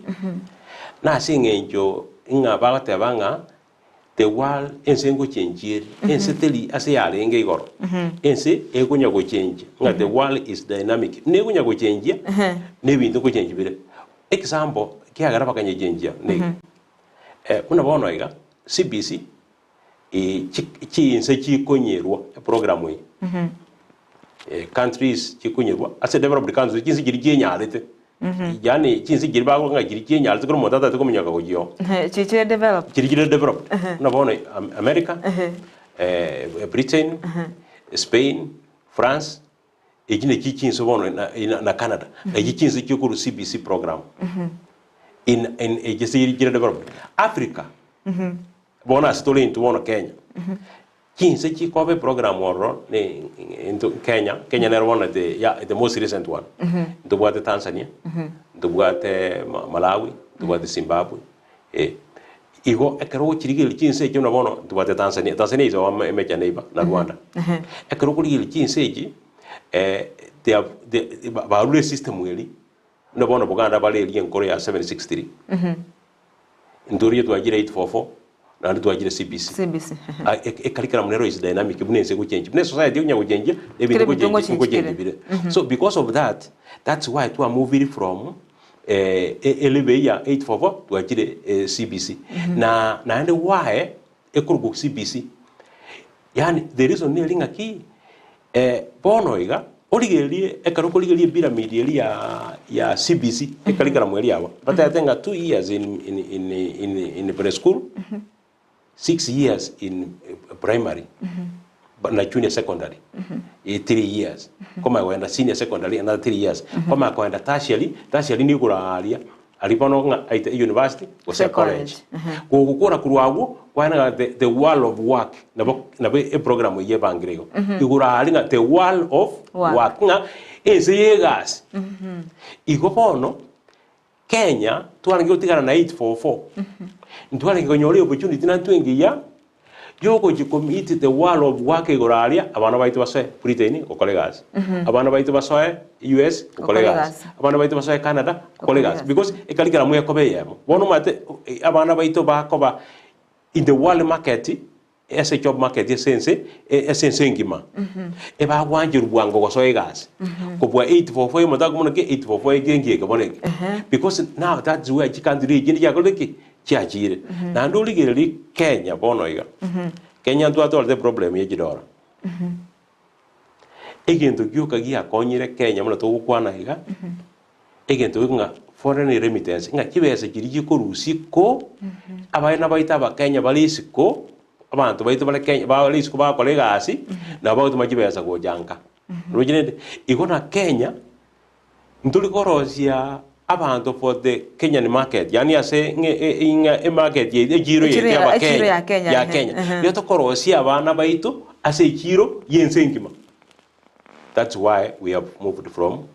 nase eng'encho ng'a bagoteba ng'a the world ense ngochenchia ere, ense teri ase yarenge igoro, ense ekonya gochenchia ng'a the world is dynamic, buna ekonya gochenchia, na ebinto ngochenchia bire. Example kiagera bakanyechenchia niga, buna bono iga CBC. Chinse chikonyerwa eprogram eye, countries chikonyerwa ase developed countries chinse chiria chienyarete, yaani chinse chiria bakorwa ng'a chiria chienyarete kera omonto atagete kominyoka gochia oo. Chiria chire developed. Chiria chire developed, buna bono America, Britain, Spain, France, echi nachi chinse bono na Canada, nachi chinse chikorwa CBC program in in echi chire developed. Africa. Bono ase tore intwe bono Kenya, chinse chikoba eprogram ororo ne into Kenya, Kenya nero bono the ya the most recent one. Ntobwate Tanzania, ntobwate Malawi, ntobwate Zimbabwe, eh. Igo ekero ogochirigereria chinse echio buna bono ntobwate Tanzania, Tanzania is our major neighbour na Rwanda. Ekero okorigereria chinse echi, they have they barure esystem eria, buna bono Buganda bare eria enkoro ya 763. Ntorie twachire 844 naende twachire CBC. CBC. Ah, e- e curriculum nero is dynamic buna ense egochenji buna esociety ekonya gochenjia ebinto Kera ebinto gochenji ngochenji ngochenji kere. bire. So because of that that's why twa moviri from eh, e- elebe ya 844 twachire eh, CBC. Na naende why ekorokwa CBC yaani the reason neri ng'aki Bono iga, origererie ekero okorigereria epyramid eria ya ya CBC, ecurriculum eria yabo, batebete ng'a two years in in in in in preschool, six years in primary, na junior secondary, three years, komanya kogenda senior secondary another three years, komanya kogenda tertiary, tertiary nigo aria. Aria bono ng'a aite university gose Gose college. college. Gogokora korwa agwo, kwane ng'a the, the world of work, nabo nabo eprogram eyio ebangire igo. Igoro aria ng'a the world of Work. work, ng'a ense ya egasi. Igo bono, Kenya, twarenge gotigana na 844, ntwarenge konyora eopportunity nantwe engiya, Yogochia ko meet the world of work igoro aria, abana baito basoe Britain gokora egasi, abana baito basoe US gokora Gokora egasi, egasi. abana baito basoe Canada gokora Gokora egasi egasi. because ecurriculum ekoba eyemo. Bono omanyete abana baito bakoba in the world market ase job market ase ense ase ense engima, ebagwancherwa bwango gosoa egasi kobua 844 omonto akomona ki 844 eke engiya eke bono eke. Because now that's where chicountry echinde chiakorire ki? Chiachire. Naende origererie Kenya bono iga. Kenya ntwatwarete eproblem ye chidora. Egento gioka giakonyire Kenya buna togokwana iga, egento geke ng'a foreign remittance, ng'a chibesa chiria chikorusia isiko, abana baito abakenya bare isiko, abanto baito bare Kenya bare isiko bagokora egasi, nabo bagotoma chibesa gocha nka. Roche rende, igo na Kenya, Ntori korosia abanto for the Kenyan market, yaani ase ng'a emarket yaito, echiro Echiro yaito ya- ya echiro Abakenya, ya Kenya, ya ehe, Kenya. ehe. Nigo tokorosia abana baito ase echiro y'ense engima. That's why we have moved from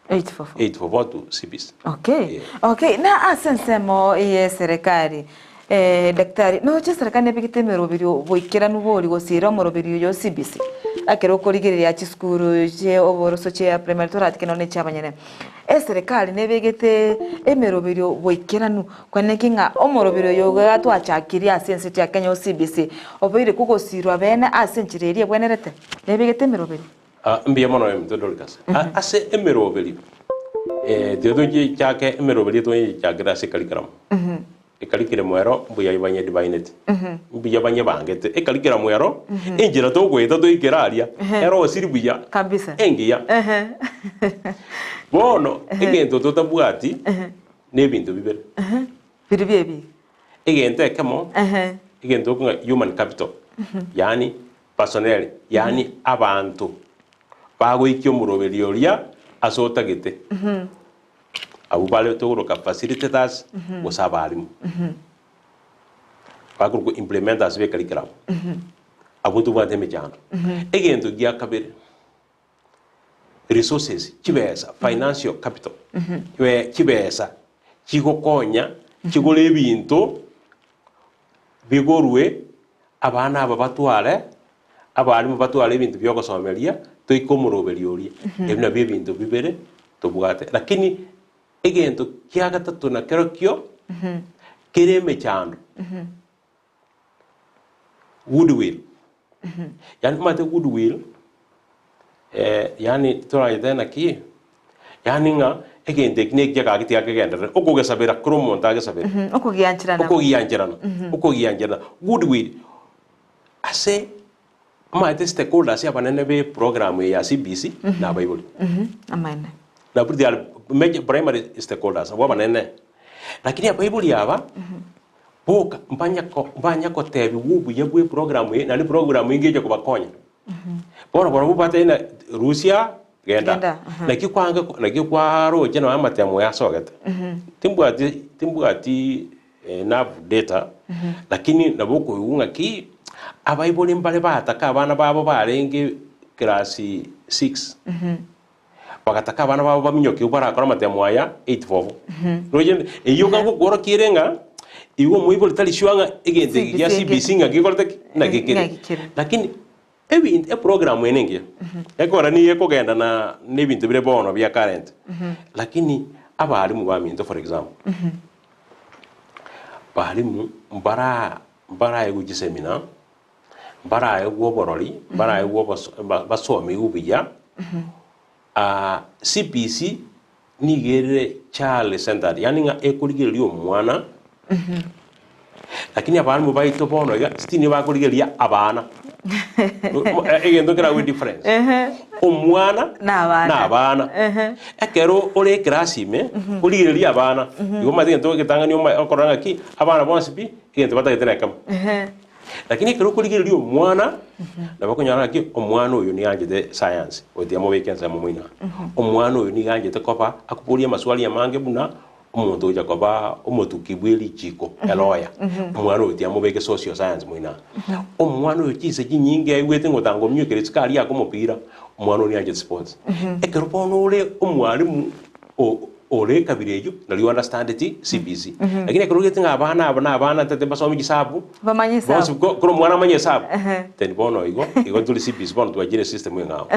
844. 844 to CBC. Okay. Yeah. Okay, na ase ensemo ye serikali eh, daktari noche serikali nebegete emeroberio boikeranu bori gosira omoroberi oyo CBC ekero okorigereria chisukuru chie oboroso chia primary toratike nonye chia abanyene eserikali nebegete emeroberio boikeranu kwaneki ng'a omoroberi oyo iga twachakirie ase ense ya Kenya o CBC obeire kogosirwa bene ase enchera eria ebwenerete nebegete emeroberio. Ah, mbuya mono ominto Dorcas. A- Ase emeroberi, eh, tiga tochichake emeroberi tochichakere ase ecurriculum. Ecurriculum ero mbuya banyedivaineti, mbuya banyebangete. Ecurriculum ero, enchera togoeta toikere aria, ero osiri buya, Kabisa. engiya. Bono, egento totabwati, na ebinto bibere. Biri biebi. Egento ekemo, egento okong'a human capital, yaani personnel, yaani abanto bagoikia omoroberi oria ase otagete. Abwo bare tokoroka facilitators gose abalimu. Bakorokwa implementers be curriculum. Abwo tobwate emechando. Egento gia kabere, resources, chibesa, financial capital, chibe chibesa chigokonya chigore ebinto bigorwe abana aba batware, abalimu batware ebinto bia ogosomeria, toike omoroberi oria. Ebi nabio ebinto bibere tobwate. Lakini egento kia gatato nakerokio, kere emechando, goodwill. Yaani omanyete goodwill, yaani toranyete naki, yaani ng'a egento eki nekiya gaki tiga kegenderere, okogesabera kera omonto agesabere. Okogiancherana. Okogiancherana, okogiancherana. Goodwill, ase omanyete stakeholders abanene be program eye ya CBC na abaibori. Amaene. Nabwo they are major primary stakeholders, abwo abanene. Lakini abaibori aba, boka mbanya ko mbanya kotebigwa obuya bwa eprogram eye, naende program eye ngecha kobakonya. Bono barobwo batebie ng'a rusia genda. Genda, mhm. Naki kwange naki kwaroche nonya amatemo yasogete. Timbwati timbwati enough data, lakini nabo okoigwa ng'aki, abaibori mbare bataka abana babo barenge class six. Bagataka abana babo baminyoke barakore amatemo aya 8-4. Roche eyio gagokworokia ere ng'a igo omoibori tari sure ng'a egento eke gia CBC CBC ng'a gekorete ki? Naki kere. Ng'aki kere. Lakini ebinto eprogram eye nengiya. Ekora nigo ekogenda na na ebinto bire bono bia current. Lakini abalimu baminto for example, balimu mbara mbaraegwe chiseminar, mbaraegwe oborori, mbaraegwe oboso basomigwe buya, CBC nigo ere child centered, yaani ng'a ekorigereria omwana, lakini abalimu baito bono iga still nigo bakorigereria abana. Egento nkeragwe difference. Omwana Na abana. na abana. Ekero ore ekerasi ime, origererie abana, igo omanyete egento egetang'ani oma okorora ng'aki, abana bonsi pi, egento batagete nekemo. Lakini ekero okorigereria omwana, nabo okonyora ng'aki omwana oyo nigo anchete science, otiga mobeke ensemo moino aa. Omwana oyo nigo anchete koba akoboria amaswali amange buna omonto ogocha koba omotuki bwe richiko, elawyer. Omwana oyo tiga mobeke social science moino aa. Omwana oyo chinsa chinyinge aigwete ng'a otanga ominyokeire isiko aria ake omopira, omwana oyo nigo anchete sports. Ekero bono ore omwalimu o- ore ekabira eyio, nario ounderstandeti CBC. Lakini ekero ogete ng'a abana aba na abana ntete mbasome chisabu, Bamanye esabu. bonsi ko- kera omwana amanye esabu, Ehe. then bono igo, igo tore CBC bono twachire esystem eng'ao.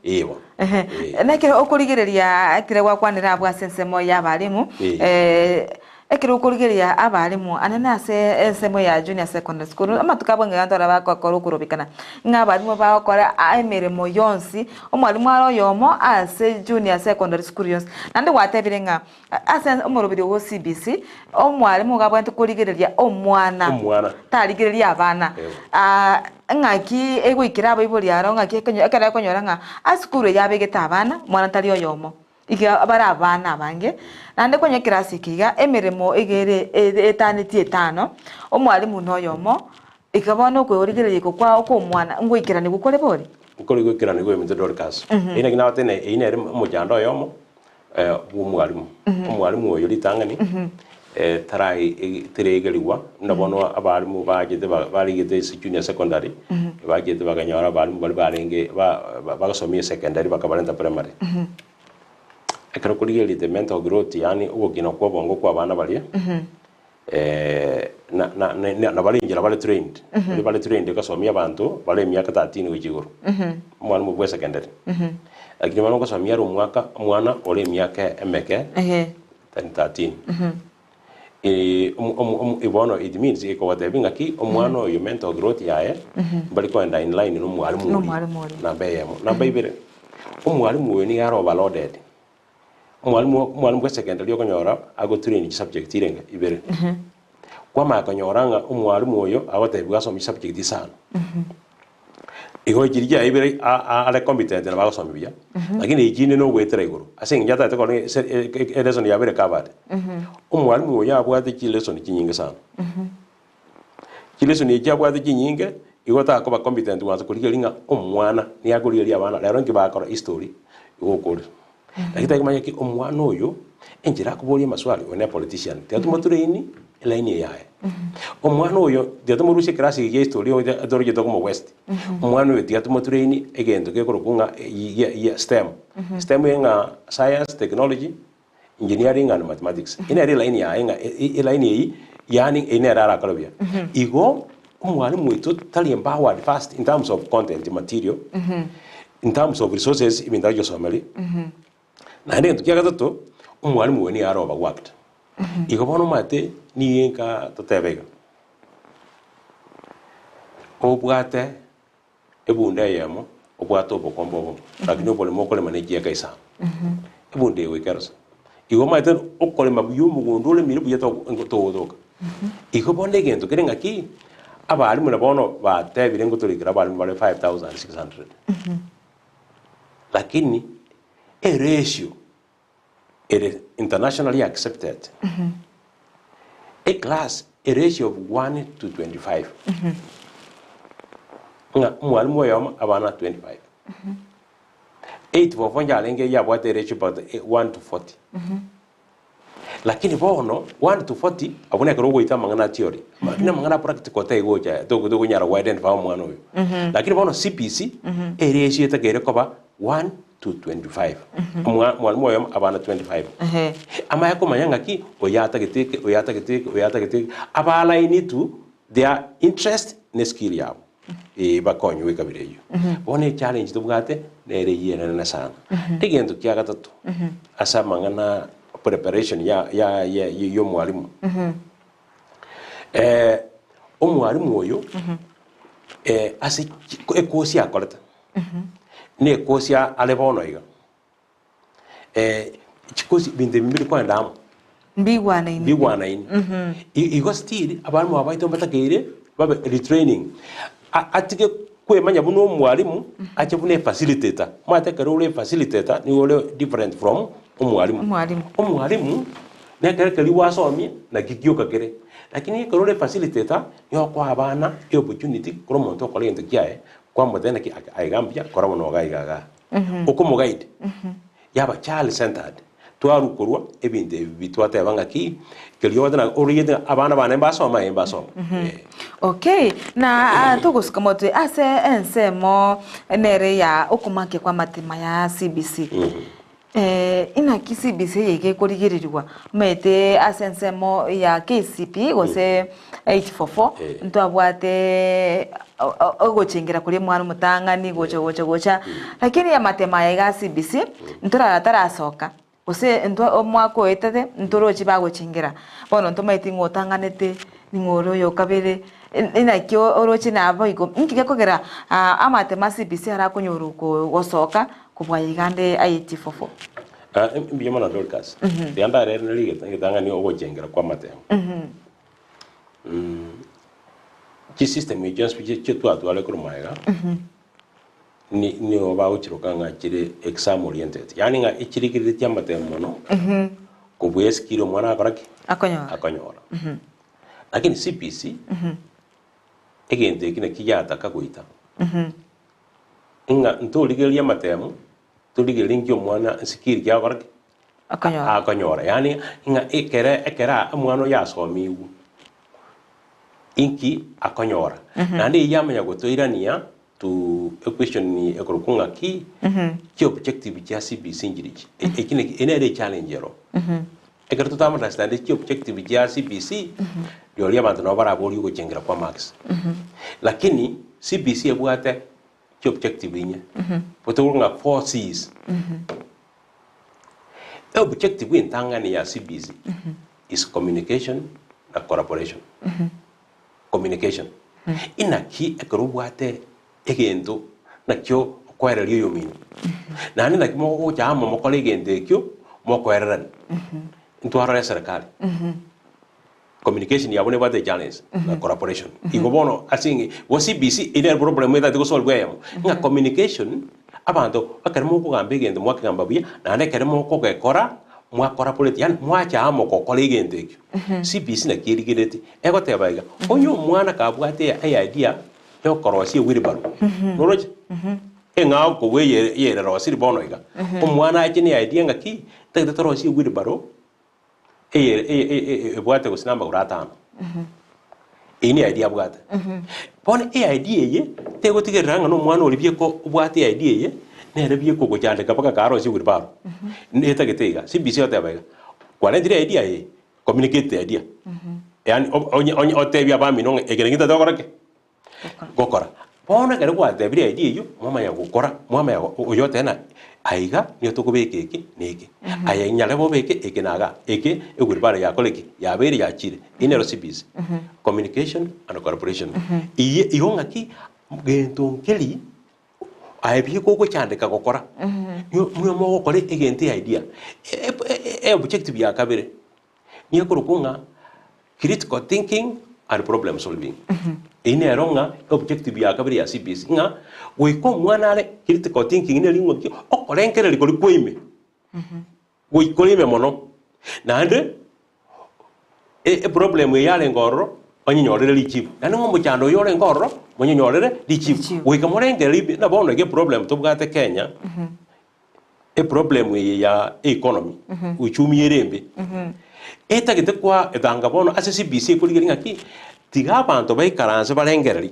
Ee bono. Ehe. Ee. Na ekero okorigereria ekere gwakwanera abwo ase ensemo ya abalimu, Ee. eh, ekero okorigereria abalimu anene ase ensemo ya junior secondary school, amatuko abwo ng'a abanto baria bagokora okorobekana, ng'a abalimu bagokora emeremo yonsi, omwalimu are oyomo ase junior secondary school yonsi. Naende gwatebire ng'a ase omoroberi ogo CBC, omwalimu iga abwenerete korigereria omwana, Omwana. tarigereria abana. Eeh. Ng'aki egoikera abaibori aro ng'aki ekonyo ekero ekonyora ng'a ase esukuru eye abegete abana, mwana tari oyomo. Iga bare abana abange, naende konya ekerasi eke iga, emeremo iga ere ere etanetie etano, omwalimu na oyomo, iga bono okoyorigereria iko kwa okwa omwana, ngoikeranigwa kore bori? Nkore goikeranigwa ebinto Dorcas. Eyio naki nabatebia eyio nere omochando oyomo bwa omwalimu. Omwalimu oyo ritang'ani tarai teregerigwa buna bono abalimu bachete barigete ase junior secondary. Bachete bakanyora abalimu baria barenge ba bagosomia esecondary bakabarenta primary. Ekero okorigereria the mental growth yaani ogokina kwa obongo kwa abana baria, na na na nabare enchera bare trained, baria bare trained gosomia abanto bare emiaka 13 gochia igoro, omwalimu bwa esecondary. Lakini bono ogosomia are omwaka omwana ore emiaka emeke than 13. Bono it means ekogotebia ng'aki omwana oyo mental growth yaye mbari koenda in line na omwalimu oria. Nomwalimu oria. Namba eyemo. Namba ibere, omwalimu oyo nigo are overloaded. Omwalimu omwalimu bwa secondary okonyora agotrain chisubject irenge ibere. Kwamanya konyora ng'a omwalimu oyo agotebiwa asome chisubject isano. Igo chiria chiaye ibere are competent nabo agosomia buya, lakini echinde na ogoetera igoro ase eng'encho atagete korora ng'a ase elesson yabo ere covered. Omwalimu oyo abwate chilesson chinyinge sana. Chilesson echi abwate chinyinge, igo takoba competent gwansa korigereria ng'a omwana nigo akorigereria abana rero nki bakora history, igo okorire. Lakini tari komanya ki omwana oyo, enchera akoboria amaswali, oyo ne politician, tiga tomotrain elaini eye yaye. Omwana oyo tiga tomorusie ekerasi eke gia history oyo toroche tokomo waste. Omwana oyo tiga tomotrain egento gekorokwa ng'a gia STEM. STEM eye ng'a science, technology, engineering and mathematics. Eye nere elaini yaye ng'a elaini eyio yaani eyio nere arakore buya. Igo, omwalimu oito tari empowered first in terms of content material, in terms of resources ebinto agochia gosomeria, naende egento kia gatato, omwalimu oyo nigo are overworked. Igo bono omanyete nigo enka totebe iga, obwate ebunda eyemo, obwate obokombe obomo, lakini oboremo okorema ne chieka isano, ebunda eye goika erosa. Igo omanyete okorema buya omogondo oremire buya togotoka. Igo bono egento kere ng'aki, abalimu na bono batebire ngotorikera abalimu bare 5600. Lakini eratio ere internationally accepted, eclass a ratio of 1 to 25, ng'a omwalimu oyomo abana 25. 844 inche arenge yabwate eratio about 1 to 40. Lakini bono 1 to 40 abwo nekero ogoita amang'ana a theory, lakini amang'ana a practical taigocha tokonyara go identify omwana oyo. Lakini bono CBC eratio etakeire koba 1 to 25. Omwa- Mwalimu oyomo abana 25. Ehe. Amanye komanya ng'aki oyo atagete eke, oyo atagete eke, oyo atagete eke, abalaini to their interest ne skill yabo. Eh, bakonywe ekabira eyio. Bono echallenge tobwate nere eyio enene sana. Egento kia gatato ase amang'ana preparation ya ya ya ya omwalimu. Omwalimu oyo ase chi ekosi akorete, na ekosi are bono iga, chikosi ebinto ebi mbiri kogenda amo. Mbigwanaine. Mbigwanaine. Igo still abalimu aba baito mbatakeire babe retraining, atige kwemanya buna omwalimu, ache buna efacilitator. Omanyete ekero ore efacilitator nigo ore different from omwalimu. Omwalimu. Omwalimu, nekero keria gwasomia naki gioka kere, lakini ekero ore efacilitator, nigo okoa abana eopportunity kora omonto okora egento kiaye, kwamotebia naki aiga mbuya, kora bono iga iga igaa. Okomoguide, yaba child centered, twarwa korwa ebinto ebi bi twateba ng'aki, keria ogoteba ng'a origete ng'a abana bane mbasoma, eh mbasoma, eh. Okay, na togosuka motwe ase ensemo nere ya okomakia kwa amatima ya CBC. Inaki CBC eye iga ekorigererigwa? Omanyete ase ensemo ya KCPE gose 844 ntwabwate ogochengera koria omwana omotang'ani gocha gocha gocha, lakini amatemo aya iga a CBC ntorara tarasoka gose ntwa omwaka oetete ntoroche bagochengera. Bono ntomaeti ng'a otang'anete ning'o ore oyo okabere inaki oroche naboigo. Inki gekogera amatemo a CBC arakonyorwa gosoka Kobua iga nde aye chifofo. Mbuya mono Dorcas. Tiga ndarere rigeta egetang'ani ogochengera kwa amatemo. Chisystem echio chionsi pi chio twatware korwa magega, ni nigo bagochiroka ng'a chire exam oriented. Yaani ng'a echirigereretie amatemo mono, kobua eskill omwana agokora ki? Akonyora. Akonyora. Lakini CBC, egento eki naki giataka goita. Ng'a ntorigererie amatemo, torigererie inki omwana skill ki agokora ki? Akonyora. Akonyora. Yaani ng'a ekere ekere omwana oyo asomigwe, inki akonyora. Naende eyio yamanya gotoirania. to equestion ekorokwa ng'aki, chiobjective chia CBC nchirichi? Eki naki eye nere echallenge ero. Ekero totama understand chiobjective chia CBC, rirorio abanto nabo baraborie ogochengera kwa marks. Lakini CBC ebwate chiobjective inye, gotogokwa ng'a 4 Cs. Eobjective entang'ani ya CBC is communication na collaboration. Communication. Inaki ekero obwate egento nakio okoereria oyomino, naende naki mogocha amo mokore egento ekio mokoererani. Ntwarora eserekari. Communication yabo nebwate echallenge na collaboration. Igo bono ase eng'e bo CBC ere problem etagete gosolvwa eyemo, ng'a communication abanto ekero mokogamba egento mwakegamba buya, naende ekero mokogekora mwa collaborate yaani mwacha amo gokora egento ekio. CBC naki erigeretie, egoteba iga, onye omwana kabwate eidea ya okorosia ewheelbarrow, noroche? Eng'ao kobua eye eyererosirie bono iga, omwana ache ne idea ng'aki, ntagete torosie ewheelbarrow eye eye eye ebwate gose na amagoro atano. Eyio ne idea abwate. Bono eidea eye, tegotigerera ng'a na omwana oria bieka obwate eidea eye, nere bieka ogochandeka mpaka karosie wheelbarrow. Netagete iga, CBC egoteba iga, kwarentire eidea eye, communicate the idea. Yaani onye onye otebie abamino ng'a eke naki ntagete gokora ki? Gokora. Bono ekero gwatebire idea eyio, mwamanya gokora, mwamanya oyo oteba ng'a aiga nigo tokobeka eke na eke, aye nyarebe obeke eke na igaa, eke ewheelbarrow yakora ki? Yabeire yachire. Eyio nero CBC, communication and collaboration. Eye igo ng'aki, gento nkeri aye bieka ogochandeka gokora, nigo nigo mogokora egento eidea. Eobjective ya kabere, nigo ekorokwa ng'a critical thinking and problem solving. Eyio nero ng'a objective ya kabere ya CBC ng'a goika omwana are critical thinking neri ng'a ki okorengereria koria kwa ime, goika ore ime mono. Naende eproblem eye yarenge ororo onyenyorere richibu, naende ng'a omochando oyo orenge ororo monyenyorere richibu. Goika morengererie buna bono iga eproblem tobwate Kenya. Eproblem eye ya economy, uchumi ere embe, etagete kwa etanga bono ase CBC ekorigereria ng'aki, tiga abanto baikaranse barengererie,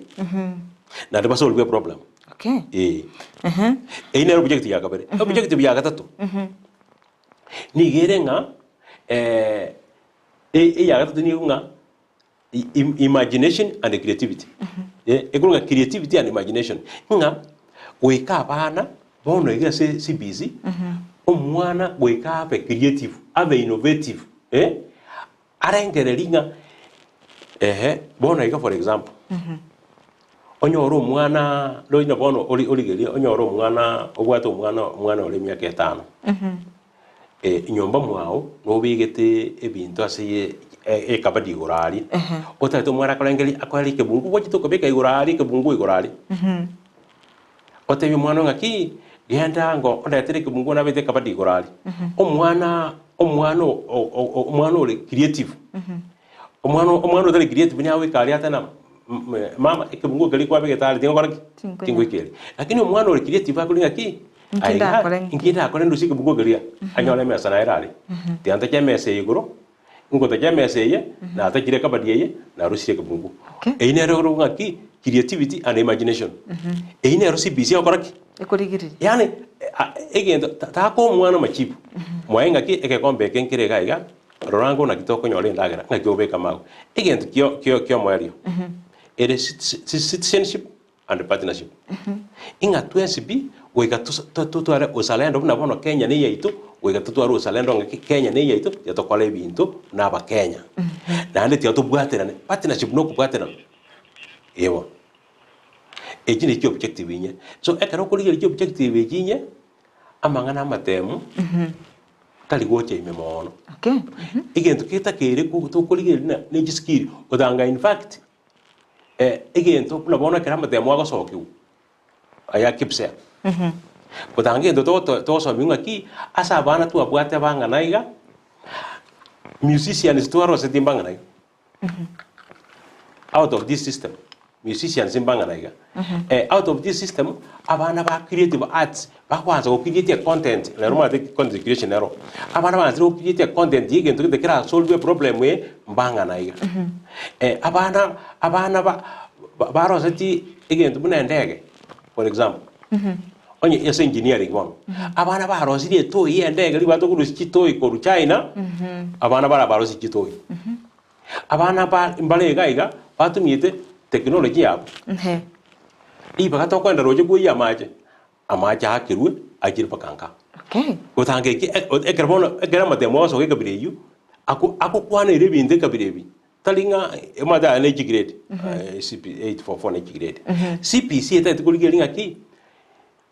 naende basolve eproblem. Okay. Eh. Eyio nero objective ya kabere. Objective ya gatato, nigo ere ng'a eya gatato nigo ng'a Imagination and creativity. Ekorwa ng'a creativity and imagination. Ng'a goika abana bono iga ase CBC, omwana goika abe creative, abe innovative, eh, arengererie ng'a ehe, bono iga for example, onyore omwana roina bono ori origerie onyore omwana obwate omwana omwana ore emiaka etano. Nyomba mwao nobegete ebinto ase ekabati igoro aria, otagete omwana akorengereria akoere ekebungu gwachete okobeka igoro aria ekebungu igoro aria. Otebie omwana ng'aki, genda ango ondetere ekebungu nabete ekabati igoro aria. Omwana omwana omwana ore creative, omwana omwana otari creative nigo agoika aria atebe ng'a mama ekebungu keria kwabegete aria tingokora ki? Tingoikeria. Lakini omwana ore creative akore ng'aki? Inki Aiga, ndakore nki? inki ndakore ndusie ekebugo keria? Anyore emesa naye erare. Tiga ntache emesa eye igoro, ngotacha emesa eye, natachire ekabati eye, narusirie ekebungo. Okay. Eyio nero ekorokwa ng'aki? Creativity and imagination. Eyio nero CBC egokora ki? Ekorigereria. Yaani, egento ta- taka omwana amachibu, mwaye ng'aki egekombe eke nkere iga iga, rora ango naki tokonyora endagera, ng'aki obeke amago. Egento kio kio kiomoerio, ere citizenship and partnership. Ing'a twensi pi goika totware uzalendo buna bono Kenya ne eyaito, goika totware uzalendo ng'a ki Kenya ne eyaito, tiga tokore ebinto buna abakenya. Naende tiga tobwaterane, partnership na okobwaterana, eh bono. Echi nachi chiobjective inye. So ekero okorigereria chiobjective echi inye, amang'ana amatemu, tari gocha ime mono. Okay. Egento getakeire tokorigereria na ne chiskill, otanga in fact. Egento buna bono ekero amatemo agosokigwa, aya KPSEA, gotanga egento togoto togosomigwa ng'aki, ase abana twabwate abang'ana iga, musicians twarosetie mbang'ana iga, out of this system, musicians mbang'ana iga, out of this system, abana ba creative arts, bagoansa go create econtent, rero omanyete content creation nero, abana baansire go create econtent ya egento gete kera solve eproblem eye, mbang'ana iga. Abana abana ba baroseti egento buna endege. For example, onye ase engineering bono, abana barosirie etoyi ya endege riria batokorusia chitoyi korwa China, abana baria barosirie chitoyi. Abana ba mbare iga iga batumiete technology yabo. Ribaga tokoenda roche koiyia amache, amache aakerwe achire mpaka nka. Okay. Gotanga eki ekero bono ekero amatemo agosoka ekabira eyio, ako agokwanera ebinto ekabira ebi, tari ng'a omanyete aya ne chigrade, CP 844 ne chigrade. CPC etagete korigereria ng'aki,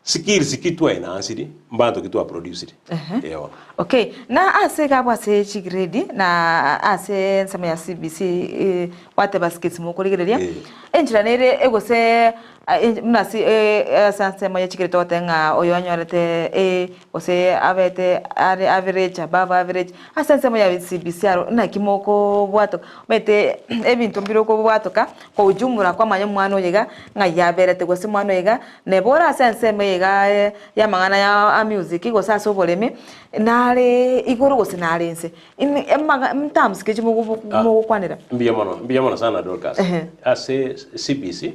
skills ki twaenhanciri, mbanto ki twaproduciri. Ehe. Eeh bono. Okay, na ase iga abwo ase chigrade na ase ensemo ya CBC eh, gwateba skills mokorigereria, Eh. enchera nere egose Buna ase ase ensemo ye chikiri togoteba ng'a oyo anyorete A gose abete are average, above average, ase ensemo ya CBC aro naki mokobwatoka omanyete ebinto mbire okobwatoka kwa ujumla kwamanya omwana oyo iga ng'ai aberete gose omwana oyo iga neba ore ase ensemo eye iga ya amang'ana ya music gose ase oboremi nare igoro gose nare inse. Ime emaga terms ki echi mogokwanera? Mbuya mono, mbuya mono sana Dorcas. Ase CBC.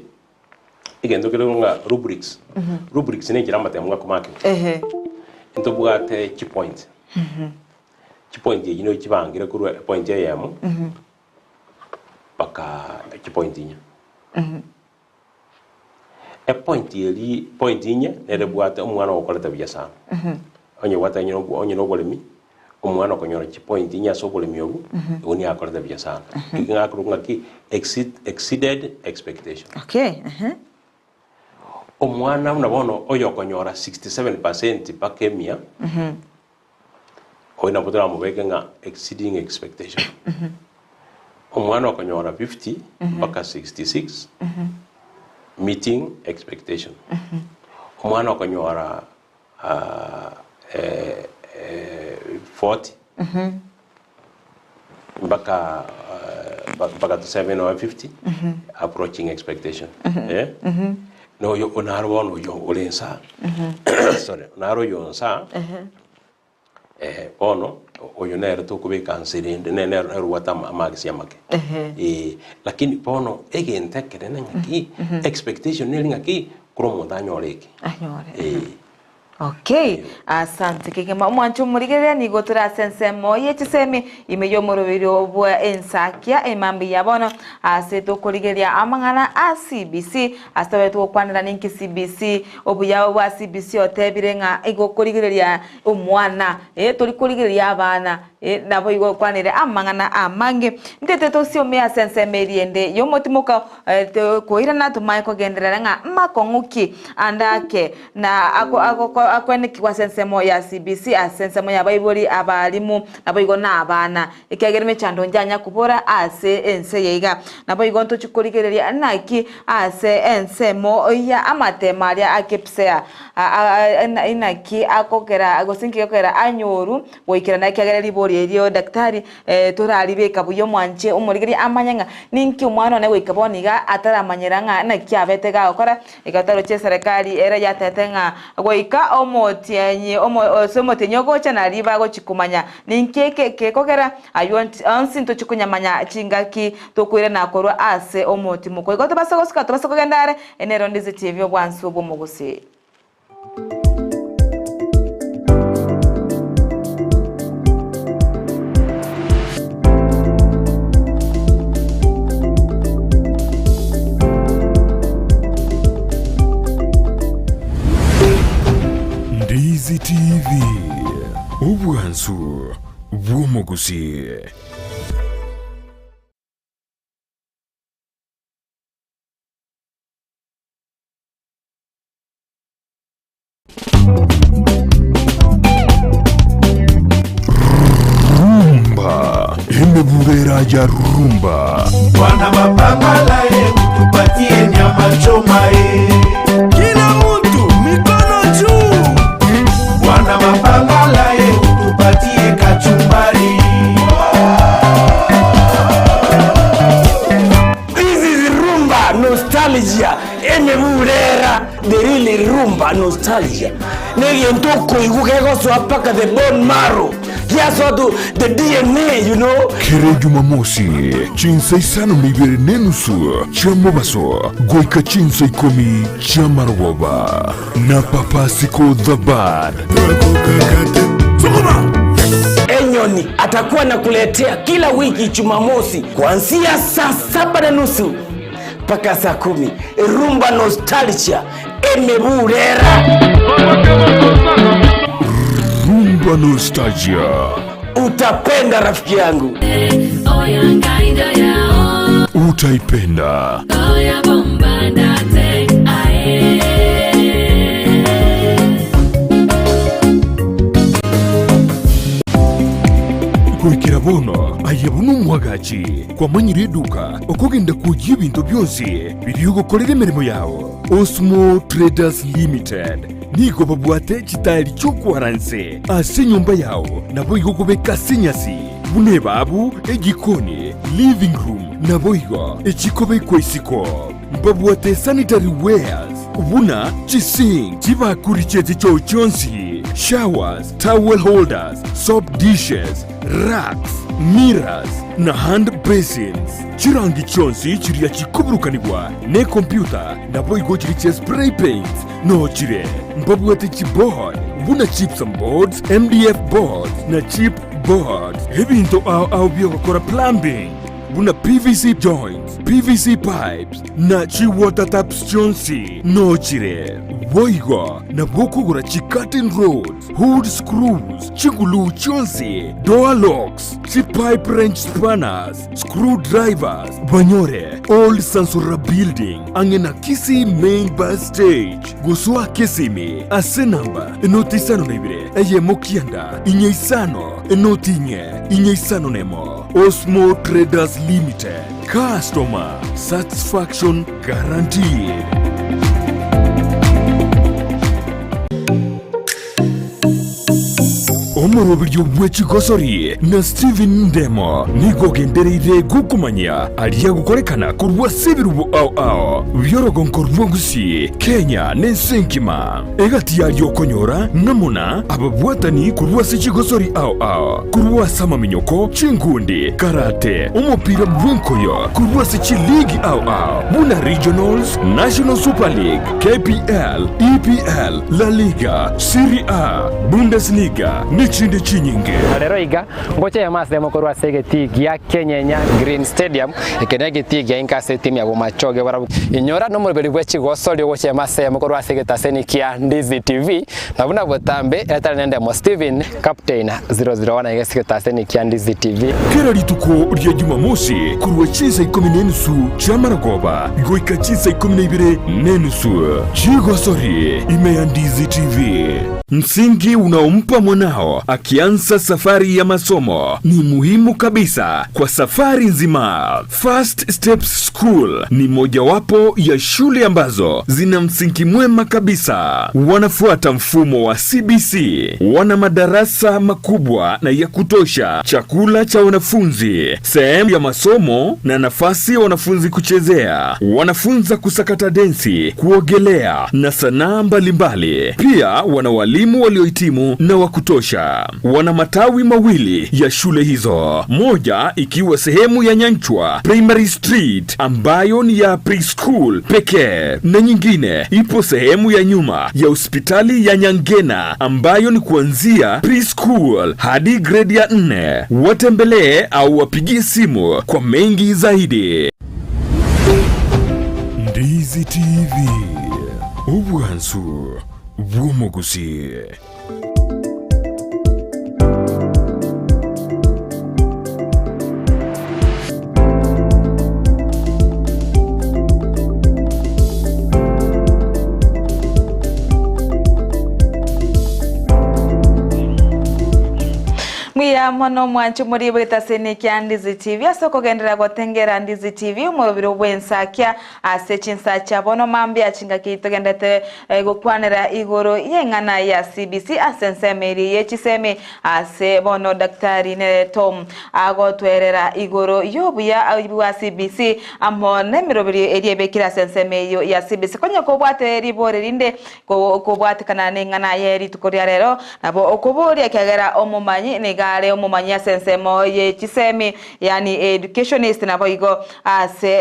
Egento kere ng'a rubrics, rubrics ne enchera amatemo akomakigwa. Ehe. Ntobwate chipoints, chipoint echi nigo chibangire korwa epoint eyemo mpaka chipoint inye. Epoint eri point inye nere ebwate omwana ogokorete buya sana. Onye obwate onye onye na oboremi, omwana okonyora chipoint inye ase oboremi obwo, igo nigo akorete buya sana. Nigo akorokwa ng'aki exceed exceeded expectation. Okay, ehe. Omwana buna bono oyokonyora 67% mpaka emia, oyio nabo toramobeke ng'a exceeding expectation. Omwana okonyora 50 mpaka 66, meeting expectation. Omwana okonyora 40 mpaka mpaka tuseme nonya 50 approaching expectation eh na oyo naro bono oyo ore nsa sorry naro oyo nsa bono oyo nere tokobeka nse rende nere nere obwate amagisi amake eh lakini bono egento ekenene ng'aki expectation neri ng'aki Korwa omonto anyore eke. Anyore. Ee. Okay, asante kegima. Omwancho omorigereria nigo tore ase ensemo ye chisemi ime y'omoroberio bwa ensakia emambia ya bono ase tokorigereria amang'ana a CBC ase tobe togokwanera ninki CBC obuya bwa CBC otebire ng'a igo okorigereria omwana eh tori korigereria abana eh nabo igo okwanire amang'ana amange. Ntete tosiome ase ensemo eria ende y'omotimoka Koirana tomanye kogenderera ng'a makong'u ki ande ake na akwenekigwa ase ensemo ya CBC, ase ensemo y'abaibori, abalimu, naboigo na abana, ekiagera emechando njanya kobora ase ense eye iga. Naboigo ntochi korigereria naki ase ensemo ya amatemo aria a KPSEA inaki akogera gose inki gekogera anyoru goikerana ekiagera ribori erio daktari Toraribeka buya omwanche omorigereria amanye ng'a ninki omwana one goika bono iga ataramanyera ng'a naki abete gagokora. Iga taroche eserekari ere yatete ng'a goika omotienyi omo ase omotienyi ogocha nario bagochi komanya ninki eke gekogera aywo onsi ntochi konyamanya chingaki tokoirana korwa ase omotimoko. Igo tobase gosuka tobase kogenda are nero Ndizi TV obwansu bw'omogusii. Ndizi TV, obwansu bw'omogusii. Rumba emebubera ya rumba. Bwana mapangala ye utupatie nyama choma ye. Kila mtu mikono juu. Bwana mapangala ye utupatie kachumbari. This is rumba nostalgia emebubera the real rumba nostalgia negento okoigwa kegosoa mpaka the bone marrow. Giasoa to the DNA, you know. Kera Jumamosi, chinsa isano na ibere na enusu chia mobaso goika chinsa ikomi chi'amarogoba, na Papa Siko the Bad. Enyoni atakuwa anakuletea kila wiki Jumamosi kuanzia saa saba na nusu mpaka saa kumi. Rumba Nostalgia Emeburera. Rumba Nostalgia. Utapenda rafiki yangu. Utaipenda. Goikera bono aye buna omwagachi kwamanyire eduka okogenda kwoyia ebinto bionsi biria ogokorera emeremo yao. Osmo Traders Limited nigo babwate chitaeri chi'okwaranse ase enyomba yao naboigo okobeka ase enyasi buna ebabu, ejikoni, living room naboigo echikobekwa isiko. Mbabwate sanitary wares buna chisink, chibakuri chie chichoo chionsi, showers, towel holders, soap dishes, racks, mirrors na hand basins. Chirangi chionsi chiria chikoburukanigwa nekompyuta naboigo chiria chia spray paints noo chire. Mbabwate chiboard buna gypsum boards, MDF boards na chip boards. Ebinto ao ao biogokora plumbing buna PVC joints, PVC pipes na chi water taps chionsi noo chire. Boigo nabo okogora chi curtain rods, hood screws, chiguluu chionsi, door locks, chi pipe wrench spanners, screw drivers, banyore Old Sansora Building ang'e na Kisii Main Bus Stage. Gosoa Kisimi ase namba enoti isano na ibere eyemo kianda inye isano enoti inye inye isano nemo. Osmo Traders Limited, customer satisfaction guaranteed. Omoroberio bwe chigosori na Stephen Ndemo nigo ogendereire gokomanyia aria agokorekana korwa ase ebirubo ao ao bi'orogonko rw'Ogusii, Kenya na ense engima. Egati yaria okonyora ng'amo na ababwatani korwa ase chigosori ao ao, korwa ase amaminyoko, chinkundi, karate, omopira bw'enkoyo, korwa ase chiligi ao ao buna Regionals, National Super League, KPL, EPL, La Liga, Serie A, Bundesliga, nechinde chinyinge. Na rero iga, ngocha eyemo ase eyemo korwa ase egetii gia Kenyenya Green Stadium, eke negetii gia inka ase etimu ya Bomachoge barabwo. Inyora nomoroberi bwe chigosori ogocha eyemo ase eyemo korwa ase egetaseni kia Ndizi TV, na buna botambe etari nendemo Stephen Captain 001 aiga ase egetaseni kia Ndizi TV. Kera rituko ria Jumamosi korwa chinsa ikomi na enusu chi'amarogoba goika chinsa ikomi na ibere na enusu chigosori ime ya Ndizi TV. Msingi unaompa mwanao akianza safari ya masomo ni muhimu kabisa kwa safari nzima. First Steps School ni mojawapo ya shule ambazo zina msingi mwema kabisa. Wanafuata mfumo wa CBC, wana madarasa makubwa na ya kutosha, chakula cha wanafunzi, sehemu ya masomo na nafasi ya wanafunzi kuchezea. Wanafunza kusakata densi, kuogelea na sanaa mbalimbali. Pia wana walimu waliohitimu na wa kutosha. Wana matawi mawili ya shule hizo, moja ikiwa sehemu ya Nyanchwa Primary Street ambayo ni ya preschool pekee na nyingine ipo sehemu ya nyuma ya hospitali ya Nyangena ambayo ni kuanzia preschool hadi grade ya 4. Watembelee au wapigie simu kwa mengi zaidi. Ndizi TV, obwansu bw'omogusii. Mbuya Mbuya mono mwanche mori bwetaseni kia Ndizi TV ase okogenderera gotengera Ndizi TV omorobiro bw'ensakia ase chinsacha bono mambia chingaki togendete gokwanera igoro y'eng'ana ya CBC ase ensemo eria ye chisemi ase bono Daktari nere Tom agotwerera igoro y'obuya bwa CBC amo nemeroberio eria ebekire ase ensemo eyio ya CBC. Konya kobwate ribori rinde Kobwatekana neng'ana ye rituko ria rero, nabo okoboria ekiagera omomanyi nigo are omomanyi ase ensemo ye chisemi, yaani educationist, naboigo ase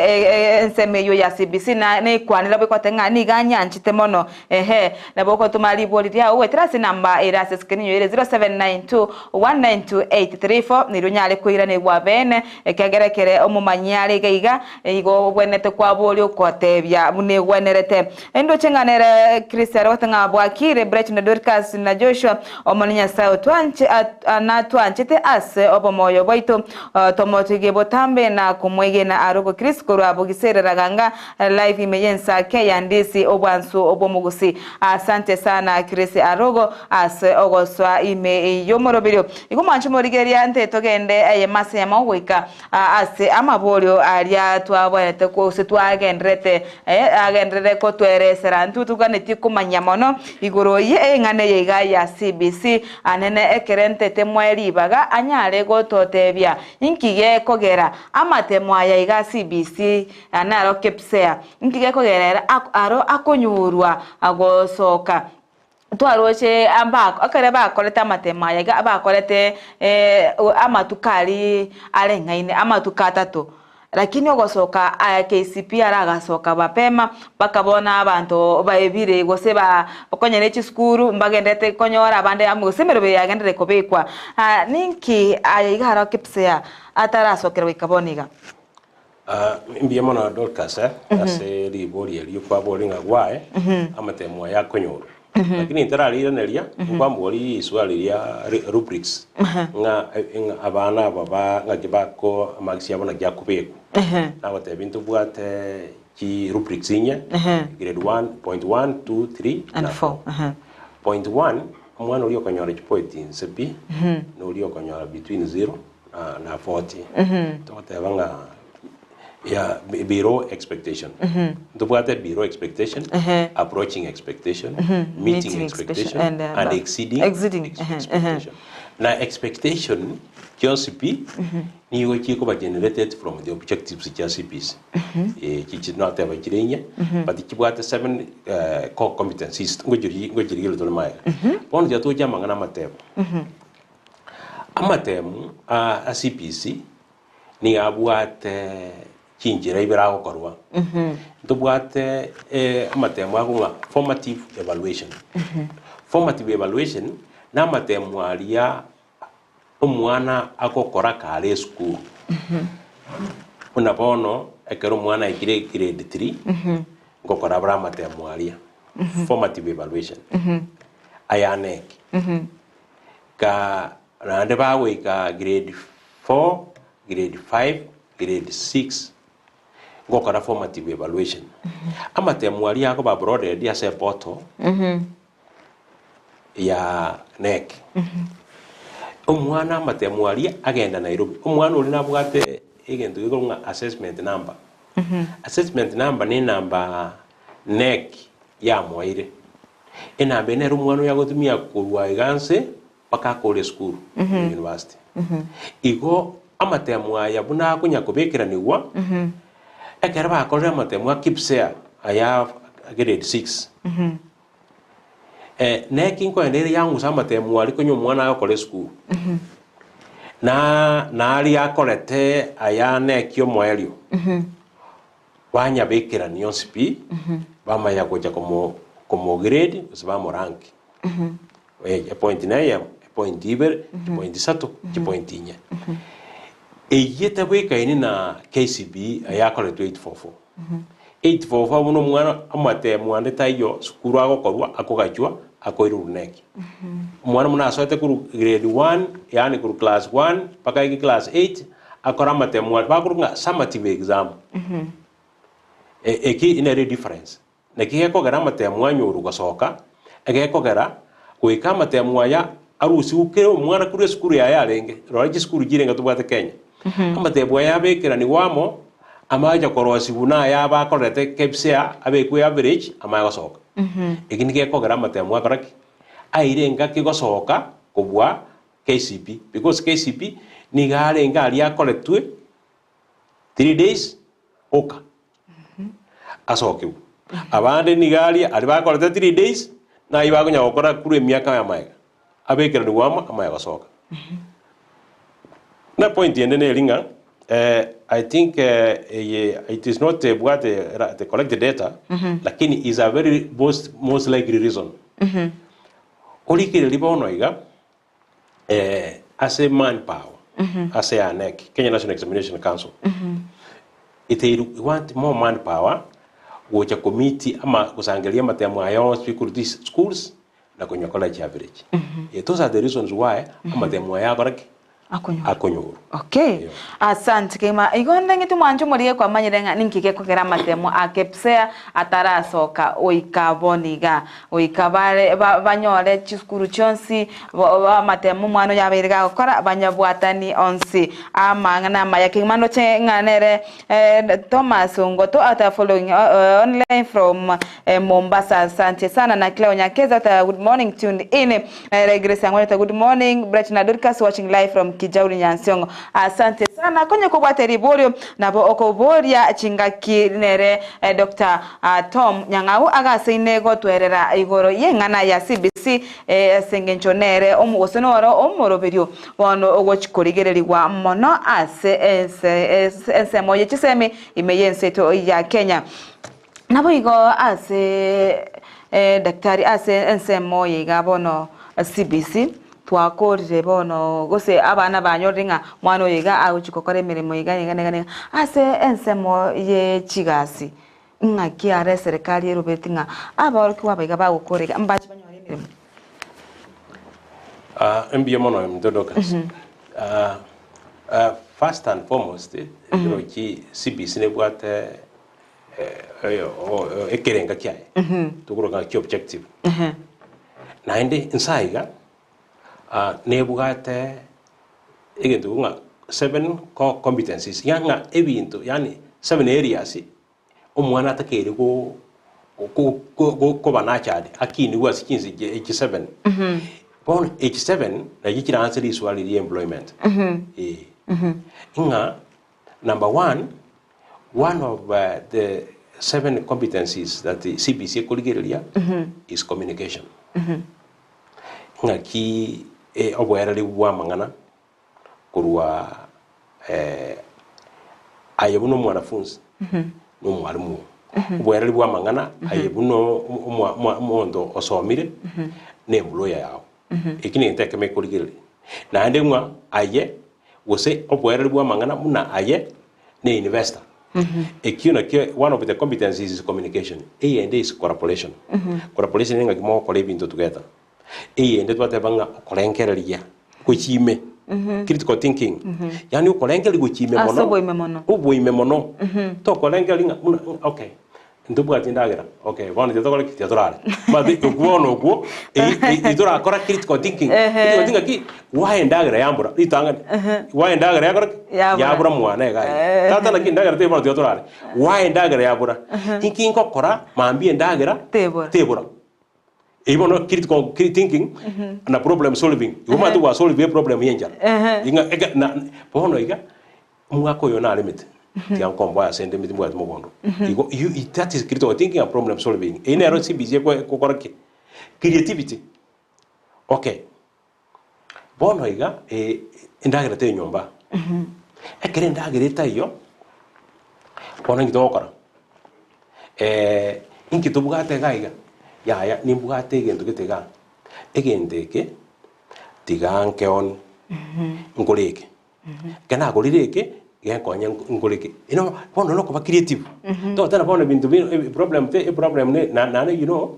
ensemo eyio ya CBC na nekwanera bwekwate ng'a nigo anyanchete mono. Ehe, nabo ogotoma ribori riao goetera ase enamba ere ase screen eyio ere 0792192834 erio onyare koiranigwa beene ekiagera ekere omomanyi are iga iga igo obwenerete kwaboria okotebia buna egwenerete. Endoche ng'a nere Kristo arogote ng'a bwakire Bright na Dorcas na Joshua, Omonene Nyasae otwanche natwanchete ase obomoyo bwaito, tomotogie botambe na komwegena are obokristo korwa bogiserera ganga live ime y'ensake ya ndisi obwansu bw'omogusi. Asante sana Chris Arogo ase ogosoa ime y'omoroberio. Igo mwanche morigereria nte togende eyemo ase eyemo goika Ase amaborio aria twabwenerete gose twagendererete agenderere kotweresera intwe toganetie komanya mono igoro ye eng'ana eye iga ya CBC anene ekere ntete moe ribaga anyare gototebia inki gekogera amatemo aya iga CBC naro KPSEA inki gekogera ere aro akonyorwa gosoka. Twaroche ekero bakorete amatemo aya iga bakorete amatuko aria areng'aine, amatuko atato, lakini ogosoka aya KCPE aragasoka mapema mpaka bono abanto baebire gose ba bakonyene chisukuru mbagenderete konyora abande amo gose emeroberi yagenderire kobekwa. Ninki aya iga aro KPSEA atarasokera goika bono iga? Mbuya mono Dorcas ase ribori erio kwaboria ng'a gwae amatemo aya akonyorwa. Lakini ntarariiraneria nkwamboria riswali ria rubrics ng'a ng'a abana aba ba ng'aki bako amarks abo naki akobekwa. Nagotebia ntobwate chi rubrics inye grade one, point one, two, three And na four. four. Point one, omwana oria okonyora chipoint inse pi, na oria okonyora between zero na 40 togoteba ng'a ya below expectation ntobwate below expectation approaching expectation meeting Meeting expectation expectation and, and above. exceeding Exceeding, ex- expectation na expectation chionsi pi nigo chikoba generated from the objectives chia CBC Eh, chichi noteba chire inye but chibwate seven eh, core competencies ngochiri ngochirigereria tore maega bono tiga toche amang'ana amatebo Amatemu a CBC nigo abwate chinchera ibere agokorwa. Ntobwate amatemu akong'a formative evaluation. Formative evaluation na amatemu aria omwana agokora kare esukuru. Buna bono ekero omwana aikire grade three, ngokora abare amatemu aria, formative evaluation, aya neki. Ka naende bagoika grade 4, grade 5, grade 6 ngokora formative evaluation. Amatemu aria akoba uploaded ase eportal ya KNEC. Omwana amatemu aria agenda Nairobi, omwana oria nabwate egento gekorwa ng'a assessment number. Assessment number ne enamba KNEC yamoeire. Enamba eye nere omwana oyo agotumia korwa iga nse mpaka akore esukuru ime university. Igo amatemo aya buna akonya kobekeranigwa, ekero bakorire amatemo a KPSEA aya grade 6, neki nkoenda ere yang'usa amatemo aria konya omwana agokora esukuru, na naria akorete aya neki omoerio. Banyabekerania onsi pi, bamanya gocha komo komograde gose bamorank. Epoint neyemo, epoint ibere, chipoint isato, chipoint inye. Eyio tebwekaini na KCPE eyakoretwe 844. 844 buna omwana amatemu ande taiyo sukuru agokorwa akogachwa akoirurwa neki. Omwana buna asoete korwa grade one yaani korwa class one mpaka aike class eight, Akore amatemo aria bakorokwa ng'a summative exam. Eki nere edifference. Naki gekogera amatemo anyorwe gosoka, egekogera goika amatemo aya. Arusigwe kera omwana korwa esukuru yaye arenge, rora chisukuru chirenga tobwate Kenya. Amatebwa aya abekeranigwe amo, amache korosigwa na aya abakorerete KPSEA abekwe average amanye gosoka. Eki nigo gekogera amatemo akora ki? Aire engaki gosoka kobua KCPE because KCPE nigo arenge aria akoretwe 3 days oka asokigwe. Abande nigo aria aria bakorete 3 days naye bakonya gokora korwa emiaka ya magega abekeranigwe amo amanye gosoka. Na point ende neri ng'a I think eye it is not ebwate the correct data lakini is a very most, most likely reason. Origereria bono iga ase manpower ase ANEC, Kenya National Examination Council, it want more manpower gocha komiti ama gosangereria amatemo aya onsi korwa these schools na konya college average. Those are the reasons why amatemo aya akora ki? Akonyorwa. Akonyorwa. Okay. Yeah. Asante kegima. Igo onde ng'iti mwanche omorige kwamanyire ng'a ninki gekogera amatemo a KPSEA atarasoka goika bono iga. Goika bare ba banyore chisukuru chionsi bo amatemo omwana oyo abeire gagokora banyabwatani onsi. Amang'ana amaya kegima ndoche ng'a nere Thomas Ongoto ata following online from Mombasa. Asante sana na Cleo Nyakeza ata good morning tuned in. Nere Grace Ang'wenyo ata good morning Bright na Dorcas watching live from Kijauri Nyansiongo. Asante sana konye kobwate riborio nabo okoboria chingaki nere Dr. Tom Nyang'au agaseine gotwerera igoro y'eng'ana ya CBC ase engencho nere gose noro omoroberio bono ogochi korigererigwa mono ase ensemo ye chisemi ime y'ense yaito ya Kenya. Naboigo ase daktari ase ensemo eye iga bono CBC twakorire bono gose abana banyorire ng'a omwana oyo iga agochi gokora emeremo iga iga na iga na iga. Ase ensemo ye chigasi ng'aki are eserekari erobeti ng'a abaorokigwa aba iga bagokora iga mbache banyore emeremo? Mbuya mono ominto Dorcas. First and foremost, ekerochi CBC nebwate ekerenga kiaye, tokoroka ng'a ki objective. Naende inse aiga, nebwate egento ng'a seven core competencies, yaani ng'a ebinto yaani seven areas omwana atakeire go koba nurtured akinigwe ase chinse echi seven. Bono echi seven nachio chiraanse riswali ria employment. Eh. Ng'a number one, one of the seven competencies that CBC ekorigereria is communication. Ng'aki oboereri bwa amang'ana korwa aye buna omwanafunsi na omwalimu oo. Oboereri bwa amang'ana aye buna omonto osomire na employer yago. Eki negento ekemo ekorigereria. Naende ng'a aye gose oboereri bwa amang'ana buna aye na investor. Ekio nakio one of the competencies is communication. Eyende is collaboration. Collaboration ng'aki mogokora ebinto together. Eyende twateba ng'a okorengereria gochia ime, critical thinking, yaani okorengereria gochia ime Ase mono, oboime mono. oboime mono, tokorengereria ng'a buna okay, ntobwati endagera, okay, bono tiga tokore ki? Tiga torare. Omanyete okwo bono okwo, itorakora critical thinking, critical thinking ng'aki, why endagera yambura ritang'ani, why endagera yakora ki? Yabura. Yabura mwane iga iga. Tata naki endagera teiyo bono tiga torare, why endagera yabura? Inki ngokora mambia endagera Tebora. tebora. Eyio bono critical thinking na problem solving. Igo omanyete gwa solve eproblem ya enchara. Ing'a eke na bono iga, omwaka oyo naremete, tiga nkomboe ase ndemete mbwate mogondo. Igo you that is critical thinking and problem solving. Eyio nero CBC eko ekokora ki? Creativity. Okay, bono iga endagera teiyo nyomba. Ekero endagera etaiyo, bono inki togokora? Inki tobwate iga iga? Yaya nimbwate egento gete igaa, egento eke tiga nkeoni, nkore eke, ekero nagorire eke, genkonye nkore eke. You know, bono nokoba creative, togoteba bono ebinto bino ebi problem te eproblem ne na naende you know,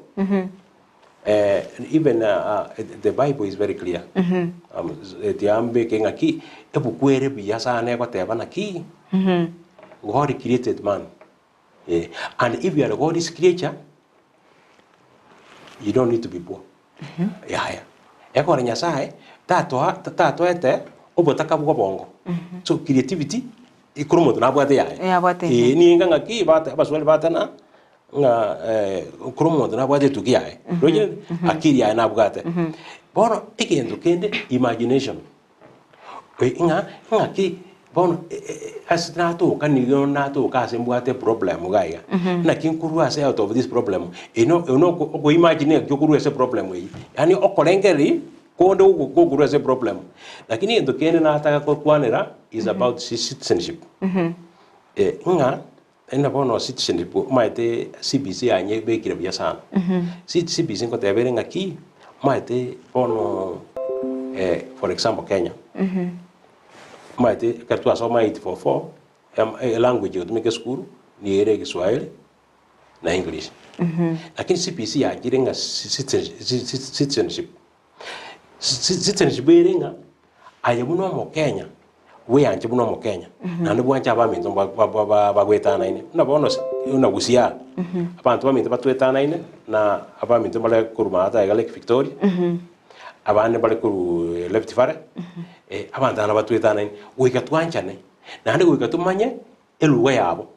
even the bible is very clear, tiga mbeke ng'aki, ebuku ere buya sana egoteba naki, God created man. Eh, and if you are God's creature, you don't need to be poor. Yaya. Ekore Nyasaye tatoa tatoete obotaka bwa obongo. So creativity ekero omonto nabwate yaye. Eh, abwate yaye. Eh, ninga ng'aki bate abaswahili batana ng'a ekero omonto nabwate etuki yaye. Roche akili yaye nabwate. Bono egento kende imagination. Ng'a ng'aki bono ase natoka nigo natoka ase mbwate eproblem iga iga, naki nkorwa ase out of this problem, eye no eye no okoimagine ng'aki okorwa ase eproblem eywo, yaani okorengereria konde gokorwa ase eproblem. Lakini egento kende nataka kokwanera is about citizenship, ng'a Naende bono citizenship omanyete CBC yanyebekire buya sana. CBC ngoteba ere ng'aki, omanyete bono for example Kenya, omanyete ekero twasoma 844, elanguage egotumeka esukuru nigo ere egeswahili na English. Lakini CBC yachire ng'a citizenship. Citizenship ere ng'a aye buna omokenya, bweanche buna omokenya, naende bwanche abaminto bagwetanaine. Buna bono buna Gusii aa, abanto baminto batwetanaine na abaminto mbare korwa maate aiga Lake Victoria, abande mbare korwa Rift Valley, abanto aba nabatwetanaine. Goika twanchane, naende goika tomanye elugha yabo.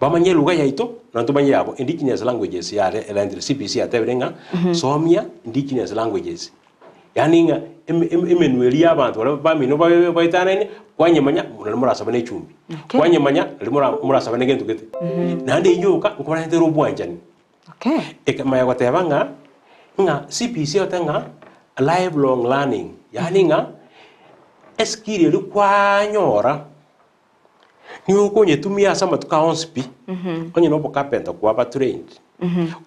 Bamanye eluga yaito, na ntomanye yabo. Indigenous languages yare erentire CBC yatebire ng'a somia indigenous languages. Yaani ng'a eme- eme- emenwa eria ya abanto baria bamino babe baetanaine, kwanyemanya nari morasabane echumbi, Okay. kwanyemanya nari mora morasabane gento gete. Naende eyio yoka nkobarentere obwanchani. Okay. Ekamanya goteba ng'a ng'a CBC egoteba ng'a lifelong learning, yaani ng'a eskill eria kwanyora. Nigo okonyetumia ase amatuko ao onsi pi, onye na obocarpenter kwaba trained,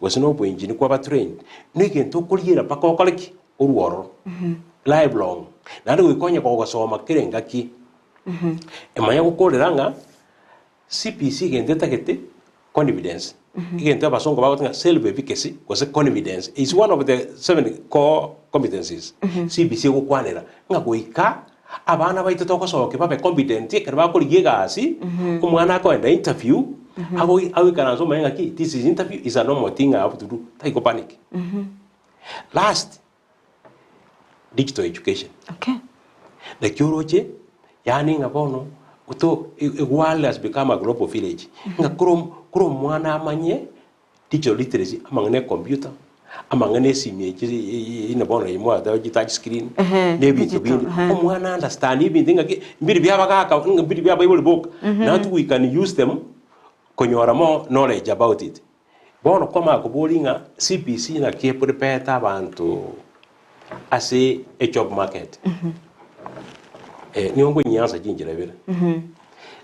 gose na oboengineer kwaba trained, na egento okoriera mpaka okore ki? Orwe ororo, lifelong. Naende goika onye kogosoma kera engaki, emanya gokorera ng'a CBC egento etagete confidence, egento abasongo bagoteba ng'a self efficacy gose confidence is one of the seven core competencies CBC egokwanera ng'a goika abana baito togosokia babe confident ekero bakorigia egasi, omwana akoenda interview, agoi agoikaransa omanye ng'aki this is interview is a normal thing I have to do, tari go panic. Last, digital education. Okay. Naki oroche, yaani ng'a bono to e world has become a global village, ng'a koro koro omwana amanye digital literacy, amang'ana e computer, amang'ana esimi echi ine bono eye mwateba chi touch screen, Ehe, na ebinto digital, binde, ehe. omwana understand ebinto ng'aki mbiri bia abagaka ng'a mbiri bia abaibori boka, not we can use them konyora more knowledge about it. Bono kwamanya koboria ng'a CBC naki epreparete abanto ase ejob market. Nigo nkonyiansa chinchera ibere.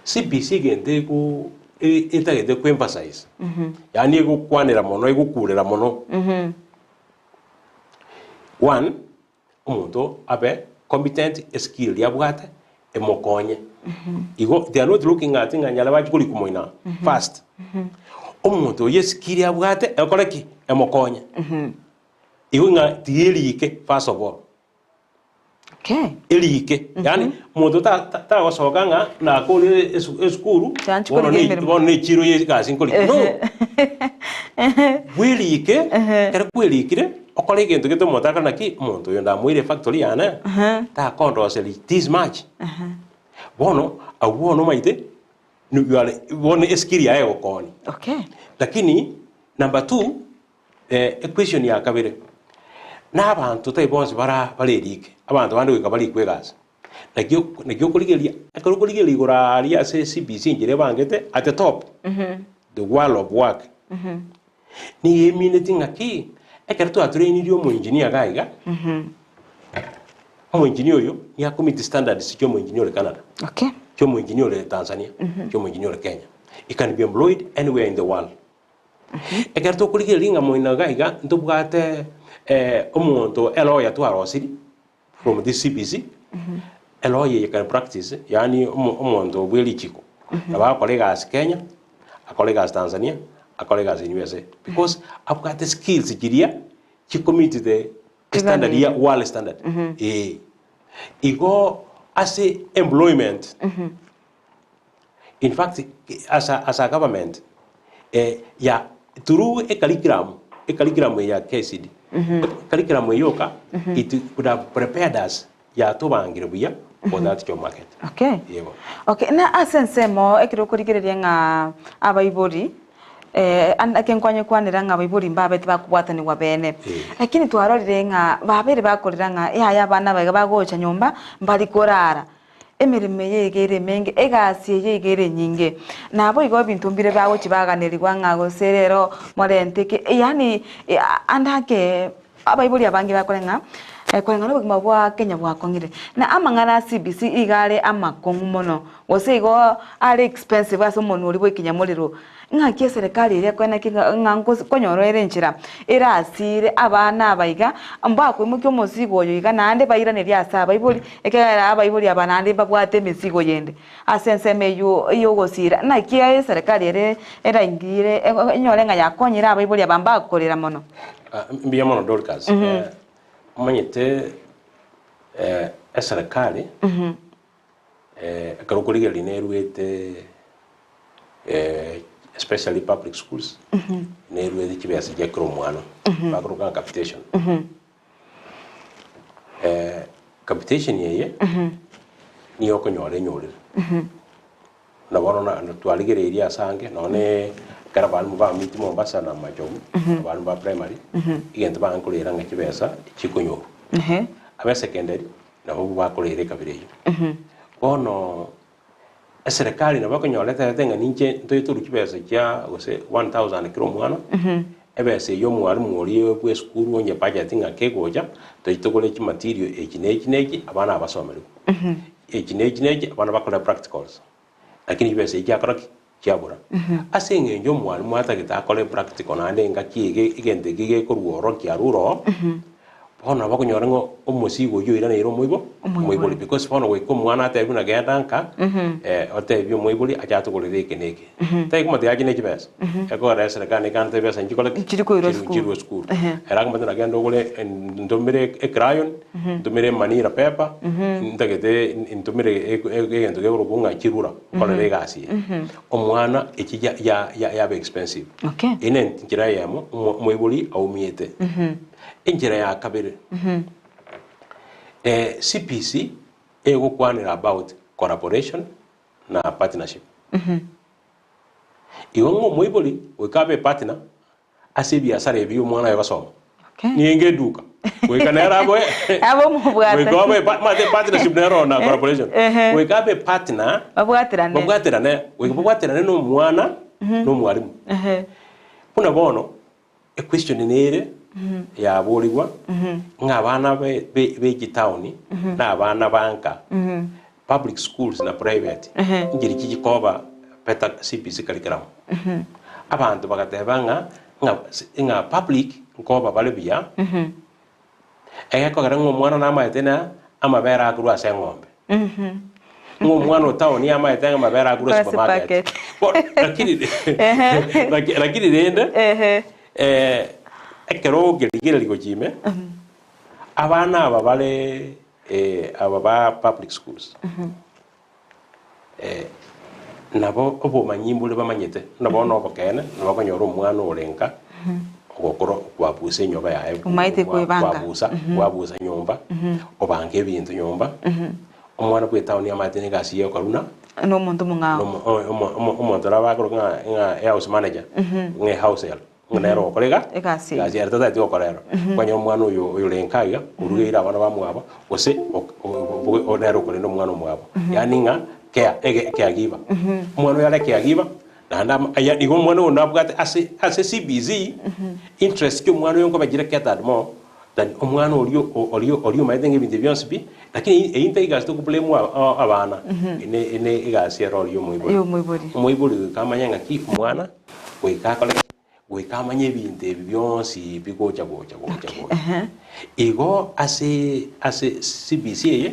CBC egento ego etagete ko emphasize, yaani egokwanera mono egokurera mono. One, omonto abe competent eskill eria abwate emokonye. Igo they are not looking at ng'a nyare bache korikwa moino aa first. Omonto oyio eskill abwate ekore ki? Emokonye. Igo ng'a tiga erike first of all. Okay. Erike, yaani omonto ta- ta- tagosoka ng'a nakorire esu- esukuru Tanchi bono korigia ne emeremo. bono ne echiro ya egasi nkorigia. No. Bwerike, ekero kwerikire, okore egento gete omonto akore naki, omonto oyo ndamoire efactory yane, takondoseria this much. Bono, abwo bono omanyete, you are bono eskill yaye egokonya. Okay. Lakini, number two, equation ya kabere, na abanto tari bonsi bara barerike, abanto bande goika barikwe egasi. Naki naki okorigereria, ekero okorigereria igoro aria ase CBC enchera ebangete, at the top, the world of work, nigo emineti ng'aki, ekero twaturainirie omoengineer iga iga, omoengineer oyo nigo akomeet standards chia omoengineer ore Canada, Okay. chia omoengineer ore Tanzania, chia omoengineer ore Kenya. He can be employed anywhere in the world. Ekero tokorigereria ng'a moino iga iga, ntobwate omonto elawyer twarosirie, from this CBC, a lawyer you can practice, yaani omo- omonto bwe richiko, nabo agokora egasi Kenya, akore egasi Tanzania, akore egasi in USA, because abwate skills chiria chikomeet the standard ya world standard, eh. Igo ase employment, in fact as a, as a government, ya through ecurriculum, ecurriculum eye ya KICD. Curriculum eyio yoka it could have prepared us yatobangire buya for that job market. Okay. Yebo. Okay, na ase ensemo ekero okorigereria ng'a abaibori eh, an- eke nkwanyekwanera ng'a abaibori mbabete bakobwatanigwa bene. Eh. Lakini twarorire ng'a babere bakorera ng'a yaya abana aba iga bagocha nyomba mbari korara. Emeremo eye iga ere emenge, egasi eye iga ere enyinge. Naboigo ebinto mbire bagochia baganerigwa ng'a gose rero morente eke, yaani ande ake abaibori abange bakore ng'a koreng'ana obogima bwa Kenya bwakong'ire. Na amang'ana a CBC iga are amakong'u mono, gose igo are expensive ase omonwa oria bwa ekenyamorero. Ng'aki eserekari eria ekoe naki ng'a nkonyora ere enchera erasire abana aba iga, mbakoimokia omosigo oyo iga naende bairanerie ase abaibori, ekiagera abaibori aba naende mbabwate emesigo yende ase ensemo eywo y'ogosira. Naki eserekari ere eraingire enyore ng'a yakonyire abaibori aba mbakorera mono. Mbuya mono Dorcas. Omanyete eserekari Ekero okorigereria neruete especially public schools, neruete chibesa chia kera omwana, bakoroka ng'a capitation. Capitation eye, nigo okonyora enyorire. Buna bono na twarigereirie ase ange, nonye na ekero abalimu bamiti Mombasa na Machogu, abalimu ba primary, egento baange korera ng'a chibesa chikonyorwa. Abe secondary, Nabo bakoreire ekabira eyio. Bono eserekari nabo ekonyora eterete ng'a ninche ntoye torue chibesa chia gose 1000 kera omwana, ebesa eyio omwalimu oria bwa esukuru onye budget ng'a kegocha, toche togore chimaterial echi na echi na echi abana aba basomerigwe. Echi na echi na echi abana bakore practicals. Lakini chibesa echi chiakora ki? Chiabora. Ase eng'encho omwalimu atagete akore practical naende engaki ege egento eke gekorwa ororo kiarure oo, bono nabo okonyora ng'a omosigo oyio oiraneire omoibo omoibori because bono goika omwana atebiwe buna genda nka otebie omoibori ache atogorere eke na eke. Tari komotebia ache ne chibesa, ekogera eserekari nekande ebesa nchikore ki? Nchiri koirwa Nchiri esukuru. nchirwe esukuru. Ere akomotebia buna genda ogore ntomere ecrayon, ntomere emanila paper, ntagete ntomere egento gekorokwa ng'a chirura. Nkorere egasi eye. Omwana echi ya- ya- ya- yaba expensive. Okay. Eye ne enchera eyemo omo- omoibori aumiete. Enchera ya kabere, CPC egokwanera about collaboration na partnership. Igo ng'a omoibori goika abe epartner Ase ebiasara ebi omwana oye gosoma. Okay. Nigo eduka. Goika nere aboe. Abe omobwate. Goika abe pa- mate partnership nero na collaboration. Ehe. Goika abe partner. Babwaterane. Babwaterane. Goika babwaterane na omwana na omwalimu. Ehe. Buna bono equestion nere yaborigwa ng'a abana be be be chitaoni na abana ba nka public schools na private nchiri chichikoba better CBC curriculum. Abanto bagateba ng'a ng'a ng'a public nkoba bare buya, egekogera ng'a omwana namaete na amabere akorwa ase eng'ombe. Ng'a omwana o town amaete ng'a amabere akorwa Ase supermarket. supermarket. Bono lakini laki- lakini rende ekero okerigereria gochia ime, abana aba bare aba ba public schools, nabo obomanyi mbore bamanyete, buna bono obokeene, nabo okonyora omwana ore nka, ogokora okwabusa enyomba yaye, Omaete kwebanga. kwabusa, kwabusa nyomba, obanga ebinto nyomba, omwana bwa etown amaete na egasi ya okoruna, Na omonto omong'ao. omo- omo- omo- omonto nabo akorokwa ng'a ng'a ehouse manager, ng'a ehouse help. Ng'a nere ogokora iga, Egasi eyio. egasi ere tatageti gokora ero. Kwanyora omwana oyo oyore nka iga, orugeire abana bamwabo, gose ok- o- o- nere okorenda omwana omwabo. Yaani ng'a care, ege caregiver. Omwana oyo are caregiver, naende ama aya igo omwana oyo nabwate ase ase CBC, interest chia omwana oyo nkoba chire catered more than omwana oria o- oria oria omanyete ng'a ebinto ebi bionsi pi, lakini eyio tari egasi tokoblame aba abana, ene ene egasi ero oria omoibori. Ya omoibori. Omoibori goika amanye ng'aki omwana. Goika akore ki? Goika amanye ebinto ebi bionsi bigocha gocha gocha gocha. Igo ase ase CBC eye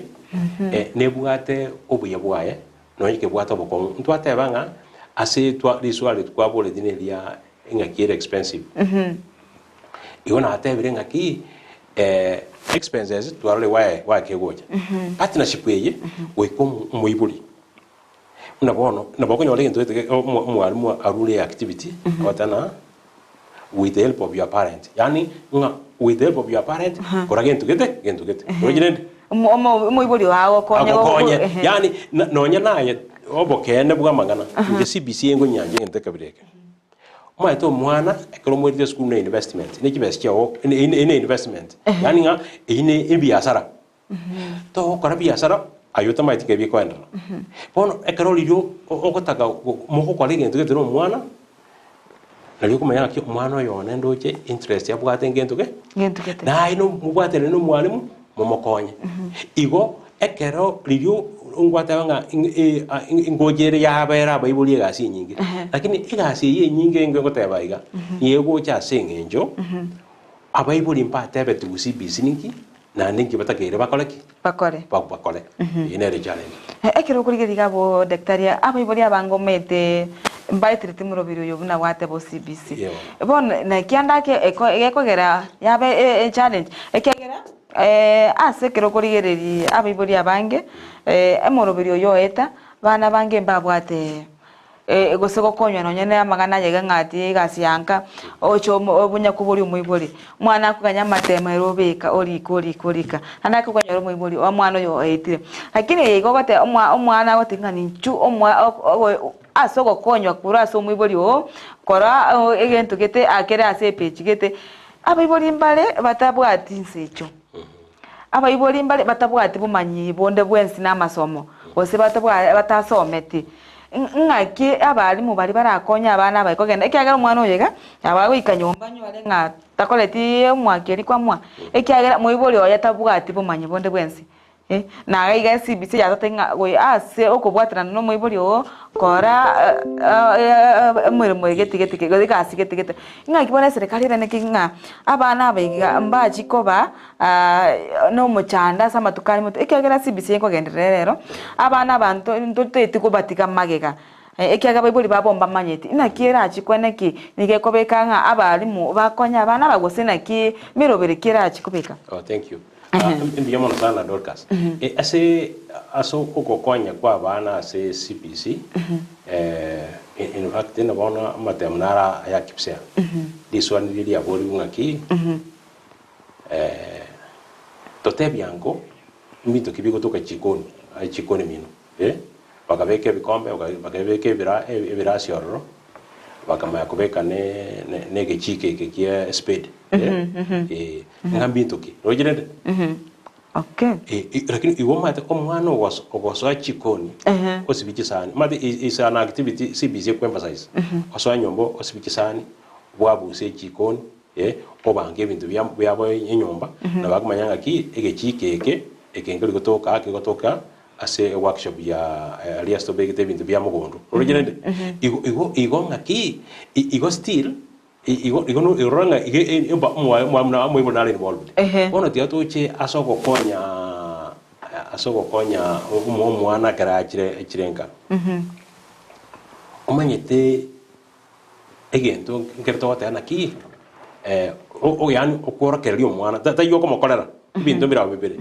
eh, nebwate obuya bwaye nonya kebwate obokong'u. Ntwateba ng'a ase twa riswali twaboretie neria ng'aki ere expensive. Igo natebire ng'aki expenses twarorire why why kegocha. Partnership eye goika omo omoibori. Buna bono, nabo okonyora egento gete ge- omo- omwalimu arure activity, agoteba ng'a. With the help of your parent, yaani ng'a with the help of your parent, kora gento gete, gento gete. Oroche rende? Omo- omo- Omoibori ogo agokonye Agokonye. Yaani na- nonya naye obokeene bwa amang'ana, inche CBC engonyancha egento ekebire eke. Omanyete omwana ekero omoirete esukuru ne investment, ne chibesa chiago, eye ne investment, yaani ng'a eyio ne ebiasara. Togokora biasara aye otamaeti nkai bikoenderera. Bono ekero riria ogotaka mogokora egento gete na omwana, nario okomanya ng'aki omwana oyo one ndoche interest abwate ngento ge, Ngento gete. naye mobwaterane na omwalimu momokonye. Igo ekero riria ngwateba ng'a ngocha ere yabera abaibori egasi enyinge, lakini egasi eyio enyinge ngoteba iga, nigo egocha ase eng'encho abaibori mbatebetigwe CBC ninki. Naende inki batakeire bakore ki? Bakore. Bakore. Eyio nere challenge. Ekero okorigereria iga abwo daktari, abaibori abange omanyete mbaetereti moroberi oyo buna gwateba o CBC. Yebo. Bono naki ande ake eko gekogera yabe e challenge, ekiagera ase ekero okorigereria abaibori abange, emoroberi oyo oeta, abana abange mbabwate Gose gokonywa nonya na amang'ana aye iga ng'a ati egasi ya nka, oche omo obonya koboria omoibori, omwana akoganya amatemo ere obeka orika orika orika, naende akoganyora omoibori omwana oyo oetire. Lakini eye igo ogoteba omwa omwana agoteba ng'a ninchu omwa ogo ase ogokonywa korwa ase omoibori oo, kora egento gete akere ase epeji gete, abaibori mbare batabwati inse echio. Abaibori mbare batabwati bomanyi bonde bwensi na amasomo, gose batabwa batasometi. Ng'aki abalimu baria barakonye abana abaye kogenda, ekiagera omwana oyo iga, nabo agoika nyomba anyore ng'a takoreti omwaka eria kwamwa, ekiagera moibori oye tabwati bomanyi bonde bwensi. Na iga iga CBC yatotebia ng'a goi ase okobwaterana na omoibori oo, kora emeremo eye gete gete gose egasi gete gete. Ng'aki bono eserekari ereneki ng'a abana aba iga mbachi koba nomochando ase amatuko aria moto, ekiagera CBC ekogenderera rero, abana abanto ntotaeti kobatiga magega, ekiagera abaibori babo mbamanyeti. Naki erachi kwane ki? Nigo ekobeka ng'a abalimu bakonye abana aba gose naki meroberi ki erachi kobeka? Oh, thank you. Ah, mbuya mono sana Dorcas. Eh, ase ase ogokonya kwa abana ase CBC, eh, in in fact na bono amatemo naro aya KPSEA. Riswali riria riaborigwe ng'aki, Totebia ango mbinto ki bigotoka chikoni, aye chikoni mino, eh? Bakabeka ebikombe, bakabeka ebira ebirasi ororo, bakamanya kobeka ne ne ne egechiko eke kia espade, eh, eh, ng'a mbinto ki, roche rende? Okay. Eh, eh, lakini igo omanyete omwana ogoso ogosoa chikoni, osibie chisani, omanyete is is an activity CBC ekoemphasize, osoe nyomba osibie chisani, bwabuse echikoni, Obange ebinto biabo enyomba, na bakomanya ng'aki egechiiko eke eke nkeri gotoka aa kegotoka ase eworkshop ya aria ase tobegete ebinto bia mogondo. Oroche rende? Igo igo igo ng'aki igo still igo igo orora ng'a iga omoibori nare involved. Bono tiga toche ase ogokonya ase ogokonya omwana ekero achire achire nka. Omanyete. Egento nkere togoteba naki yaani okworokereria omwana taiyo okomokorera ebinto mbire abwo bibere,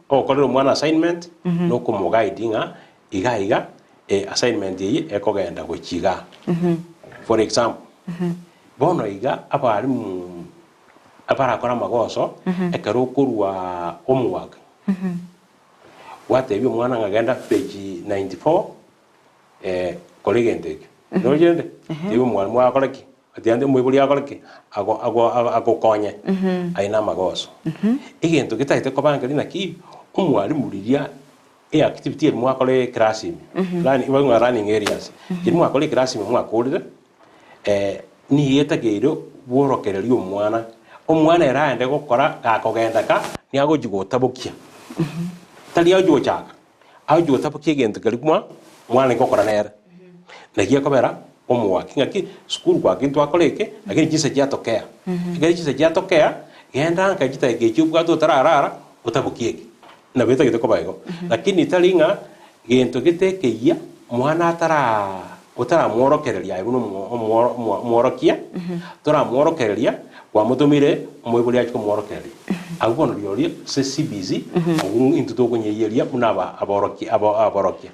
ogokorera omwana assignment na okomoguide ng'a iga iga assignment eye ekogenda gochia igaa. For example, bono iga abalimu abarakore amagoso ekero okorwa homework, gwatebia omwana ng'a genda page 94. Kora egento ekio. Noroche rende? Tiga omwalimu akore ki? Tiga omoibori akore ki? Ago- ago- ago- agokonye. Aye namagoso. Egento getagete koba nkeri naki, omwalimu riria eactivity eri mwakora eclass ime, learn ng'a learning areas, eri mwakora eclass ime mwakorire, nigo etakeire bworokereria omwana, omwana ere aende gokora gakogenda ka, nigo agochi gotabokia. Tari agochi gochaka. Agochia gotabokia egento keria mwa mwarenge gokora nere. Naki ekobera omoaki ng'aki sukuru kwaki ntwakora eke, lakini chinsa chiatokea. Ekero chinsa chiatokea, genda nka chidakika echio obwate otararara, otabokie eke. Nabo etagete koba igo. Lakini tari ng'a gento gete ekeyia, mwana ataraa otaramworokereria aye buna omo omworo omworokia, toramworokereria, kwamotomire omoibori achie komworokereria. Abwo bono rirorio ase CBC, abwo intwe tokonyeiyeria buna aba aborokia aba aborokia.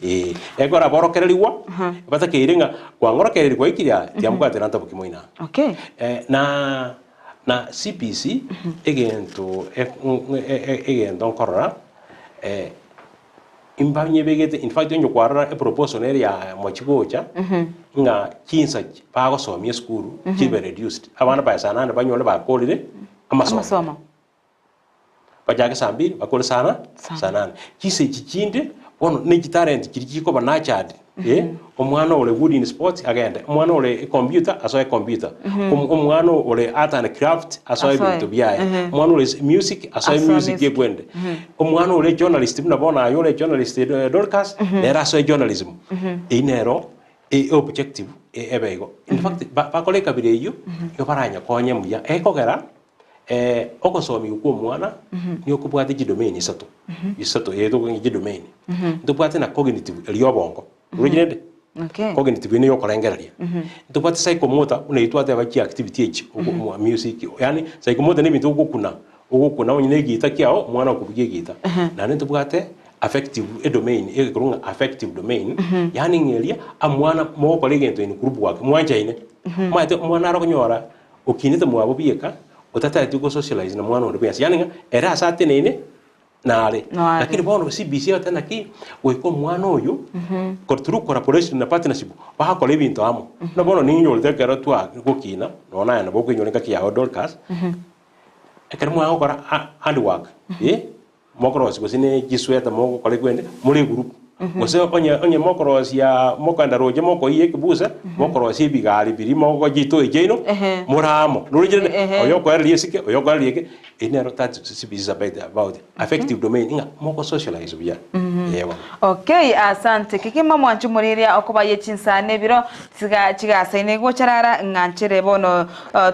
Ee, ekero aborokererigwa, batakeire ng'a kwang'orokereiri gwaikire aa, tiambwatera ntaboki moino aa. Okay. Eh, na na CBC egento e- e- e- egento nkorora eh, imbanyebegete in fact onye kwarora eproposal nere ya mochi gocha ng'a chinsa chi bagosomia esukuru chibe reduced, abana by saa nane banyore bakorire amasomo. Amasomo. Bachake saa mbiri bakore sana saa nane. Chinsa echi chinde bono ne chitalent chiria chikoba nurtured eh, omwana ore good in sports agende, omwana ore ecomputer asoe ecomputer, Om- omwana ore art and craft asoe Asoe. ebinto biaye, omwana ore music asoe Asoe music music. ekwende, omwana ore journalist buna bono aye ore journalist eh, Dorcas nere asoe journalism. Eyio nero e objective e- ebe igo. In fact ba- bakore ekabira eyio, nigo baranyekonye buya, ekogera Ogosomigwa kw'omwana nigo kobwate chidomain isato, isato ee tokong'ia chidomain. Ntobwate na cognitive eria obongo, oroche rende? Okay. Cognitive eye yokorengereria. Ntobwate psychomotor buna eywo twateba chiactivity echi, ogo mwa music, yaani psychomotor na ebinto ogokuna, ogokuna onye na egita kiago, omwana okobugia egita. Naende ntobwate affective edomain egekorwa ng'a affective domain, yaani ng'a eria amwana mogokora egento in group work, mwanchaine. Omanyete omwana are okonyora Okinete mwabo bieka, otatageti go socialize na mwana onde bwensi, yaani ng'a ere ase ateneine nare. Nare. Lakini bono CBC egoteba naki, goika omwana oyo, ko through collaboration na partnership, bagokora ebinto amo. Buna bono ninyorete ekero twa gokina, nonya naye nabo okoinyora engaki yago Dorcas, ekero mwagokora ha handwork, eh, Mokorosia gose ne chisweta mogokora ekwende more egroup gose onye onye mokorosiaa mokoenda roche mokoiyia ekebusa mokorosia ebigari biria mogochitoe chiaino Ehe. more amo noroche rende Ehe. oyo okoereria esike oyo okoereria eke eyio nero that is about about affective domain ng'a moko socialize buya eh bono. Okay, asante kegima mwanche omoriria okoba ye chinsana ebiro Tiga chigasaine gocharara ng'a nchere bono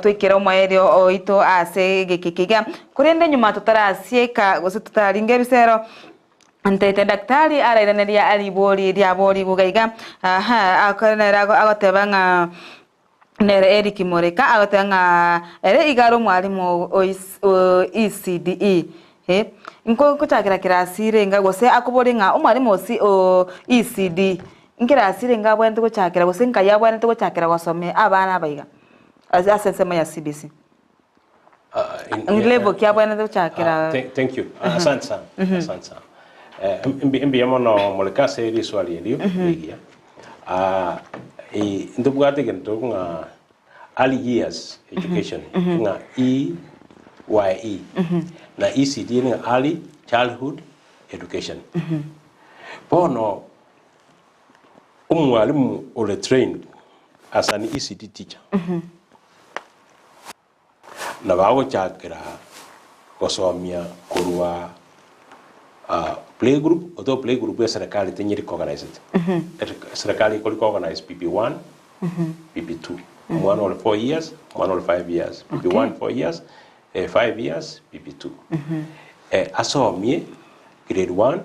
toikere omoerio oito ase egeki kiga. Korende nyuma totarasieka gose totararinga ebisero, ntaete daktari arairaneria ribori riaborigwe iga iga, aha, akore nere agoteba ng'a nere Eric Moreka agoteba ng'a ere iga are omwalimu o o ECDE. Eh, nko nkochakera kirasi renge gose akobore ng'a omwalimu o C o ECD. Nkerasi renge abwenerete gochakera gose nkai abwenerete gochakera gosomia abana aba iga ase ase ensemo ya CBC? Level ki abwenerete gochakera? Thank you. Asante sana. Asante sana. Mbuya mono Moreka ase riswali erio rigiya. Ntobwate egento ng'a early years education ng'a EYE na ECD ng'a early childhood education. Bono Omwalimu ore trained as an ECD teacher nabo agochakera gosomia korwa playgroup although playgroup eserekari tenya recognised, eserekari eko recognize PP1, PP2, omwana ore 4 years, omwana ore 5 years, PP1 4 years, 5 years, PP2. Asomie grade 1,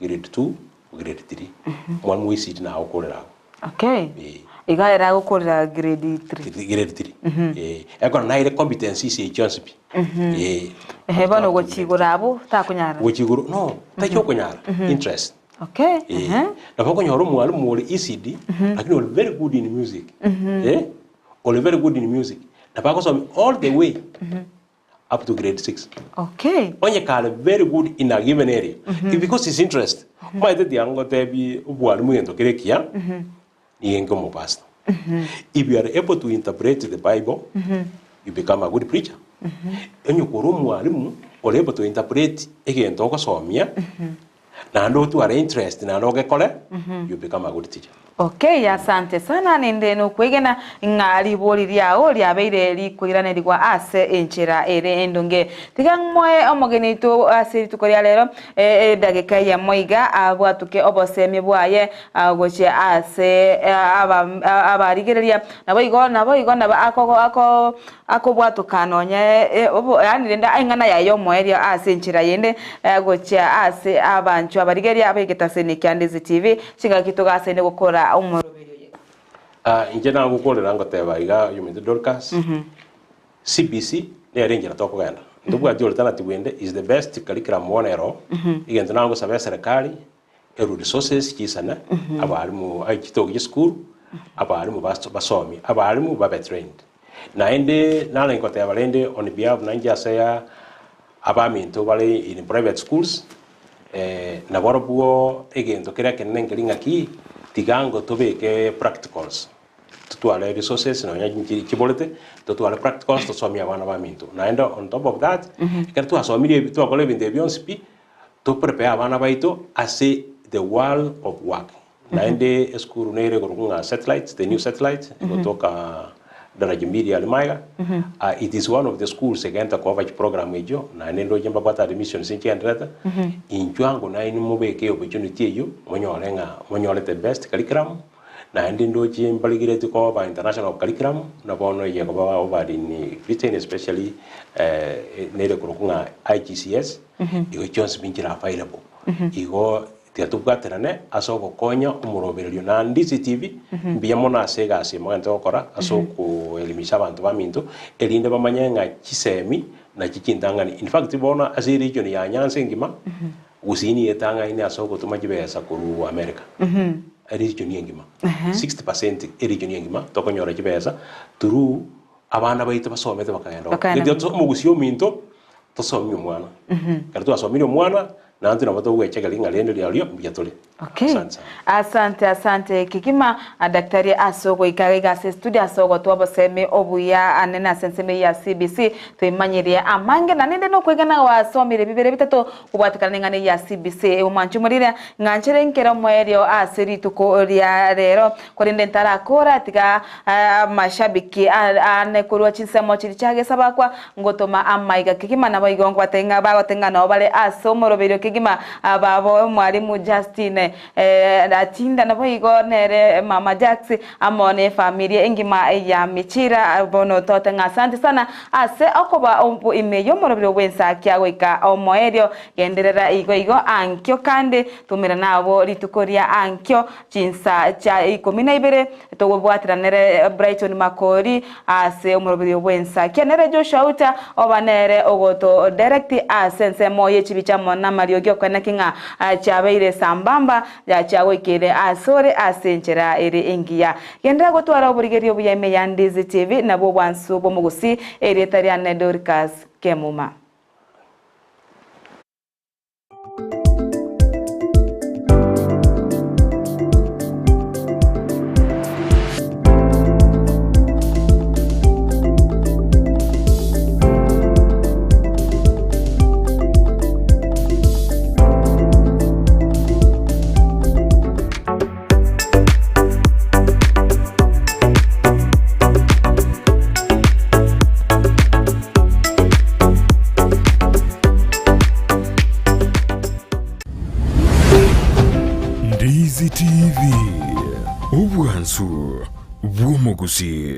grade 2, Grade 3. Omwana omo ECD nagokorera agwo. Okay. Eh. Iga ere agokorera grade 3. Grade 3. Eh. Ekero naire competencies echi chionsi pi. Eh. Ehe bono gochia igoro abwo takonyara. Gochia igoro no, tari okonyara, interest. Okay. Eh. Ehe. Nabo okonyora omwalimu ore ECD, lakini ore very good in music. Eh. Ore very good in music. Nabo agosomia all the way. up to grade 6. Okay. Onye kare very good in a given area mm -hmm. because his interest mm -hmm. maete tiangotebi obwalimu gento kere ekiya mm -hmm. nigo enke omopastor mm -hmm. if you are able to interpret the bible mm -hmm. you become a good preacher mm -hmm. onye kore omwalimu ore able to interpret egento ogosomia mm -hmm. Naende otware interest naende ogekore, you become a good teacher. Okay, asante sana ninde nokwegena ng'a ribori riao riabeire rikoiranerigwa ase enchera ere endonge. Tiga ng'moe omogeni oito ase rituko ria rero edageka eyemo iga abwatuke obosemia bwaye gochia ase abarigereria naboigo naboigo nabo ako Akobwatoka nonya yaani rende eng'ana yaye y'omoerio ase enchera yende gochia ase abanchwa abarigeria ab'egetaseni kia Ndizi TV, chingaki togasaine gokora omoroberio oye. Inche nagokorera ngoteba iga oyominto Dorcas, CBC nere enchera tokogenda. Ntobwati alternative ende is the best curriculum bono ero, egento nagosaba eserekari. Erwe resources chisana, abalimu ai chitoki chisukuru, abalimu bas basomie, abalimu babe trained. Naende narenge goteba rende on behalf nainche ase ya abaminto bare in private schools, nabarobwo egento keria ekenene nkeri ng'aki, tiga ango tobeke practicals, totware resources nonya nchi chiborete, totware practicals tosomie abana baminto. Naende on top of that, ekero twasomirie ebi twakora ebinto ebi bionsi pi, To prepare abana baito ase the world of work. Naende esukuru nere ekorokwa ng'a satellite, the new satellite, egotoka daraja mbili aria magega. Ah, it is one of the schools egenta koba chiprogram echio, naende ndoche mbabwate admissions nchigendererete. Inchuo ango nainwe mobeke opportunity eyio, monyore ng'a monyore the best curriculum, naende ndoche mbarigeretie koba international curriculum, na bono eye ekoba offered in Britain especially nere ekorokwa ng'a IGCS. Igo chionsi pi nchire available. Igo tiga tobwaterane ase ogokonya omorobererio na Ndizi TV mbuya mono ase egasi mogente gokora ase okoelimisha abanto baminto erinde bamanye ng'a chisemi nachi chintang'ani. In fact bono ase eregion ya Nyanza engima Gusii nigo etang'aine ase ogotoma chibesa korwa America. Eregion engima 60% eregion engima tokonyora chibesa through abana baito basomete bakagenda oo. Bakagenda Geti omogusia ominto tosomie omwana. Ekero twasomirie omwana, naintwe nabo togwechegeri ng'a rende riario mbuya tore. Okay. Asante sana. Asante asante kegima ah, daktari ase ogoika iga ase estudio ase ogotoa obosemi obuya anene ase ensemo eyio ya CBC toimanyerie amange na nende nokwegena gwasomire bibere bitato kobwatekana neng'ana eyio ya CBC ewe omwanchi omorire ng'a nchere nkere omoerio ase rituko ria rero korende ntarakora tiga Amashabiki aane korwa chinsemo chiria chiagesabakwa, ngotoma amaiga kegima, naboigo nkobatebia ng'a bagoteba ng'a nao bare ase omoroberio kegima babo Omwalimu Justine Atinda naboigo nere Mama Jacks amo nefamilia engima ya Michira. Bono tote ng'a asante sana ase okoba ime y'omoroberio bw'ensakia goika omoerio. Genderera igo igo ankio kande toumerane nabo rituko ria ankio chinsa chia ikomi na ibere. Togobwatera nere Brighton Makori ase omoroberio bw'ensa. Kia nere Joshua Uta oba nere ogoto direct ase ensemo ye chibicha amo namariogi okoeneki ng'a chiabeire sambamba yachiagoikeire asore ase enchera ere engiya. Genderera gotwara oborigereria obuya ime ya Ndizi TV nabwo obwansu bw'omogusii erieta riane Dorcas Kemuma. Ndizi TV, obwansu bw'omogusii.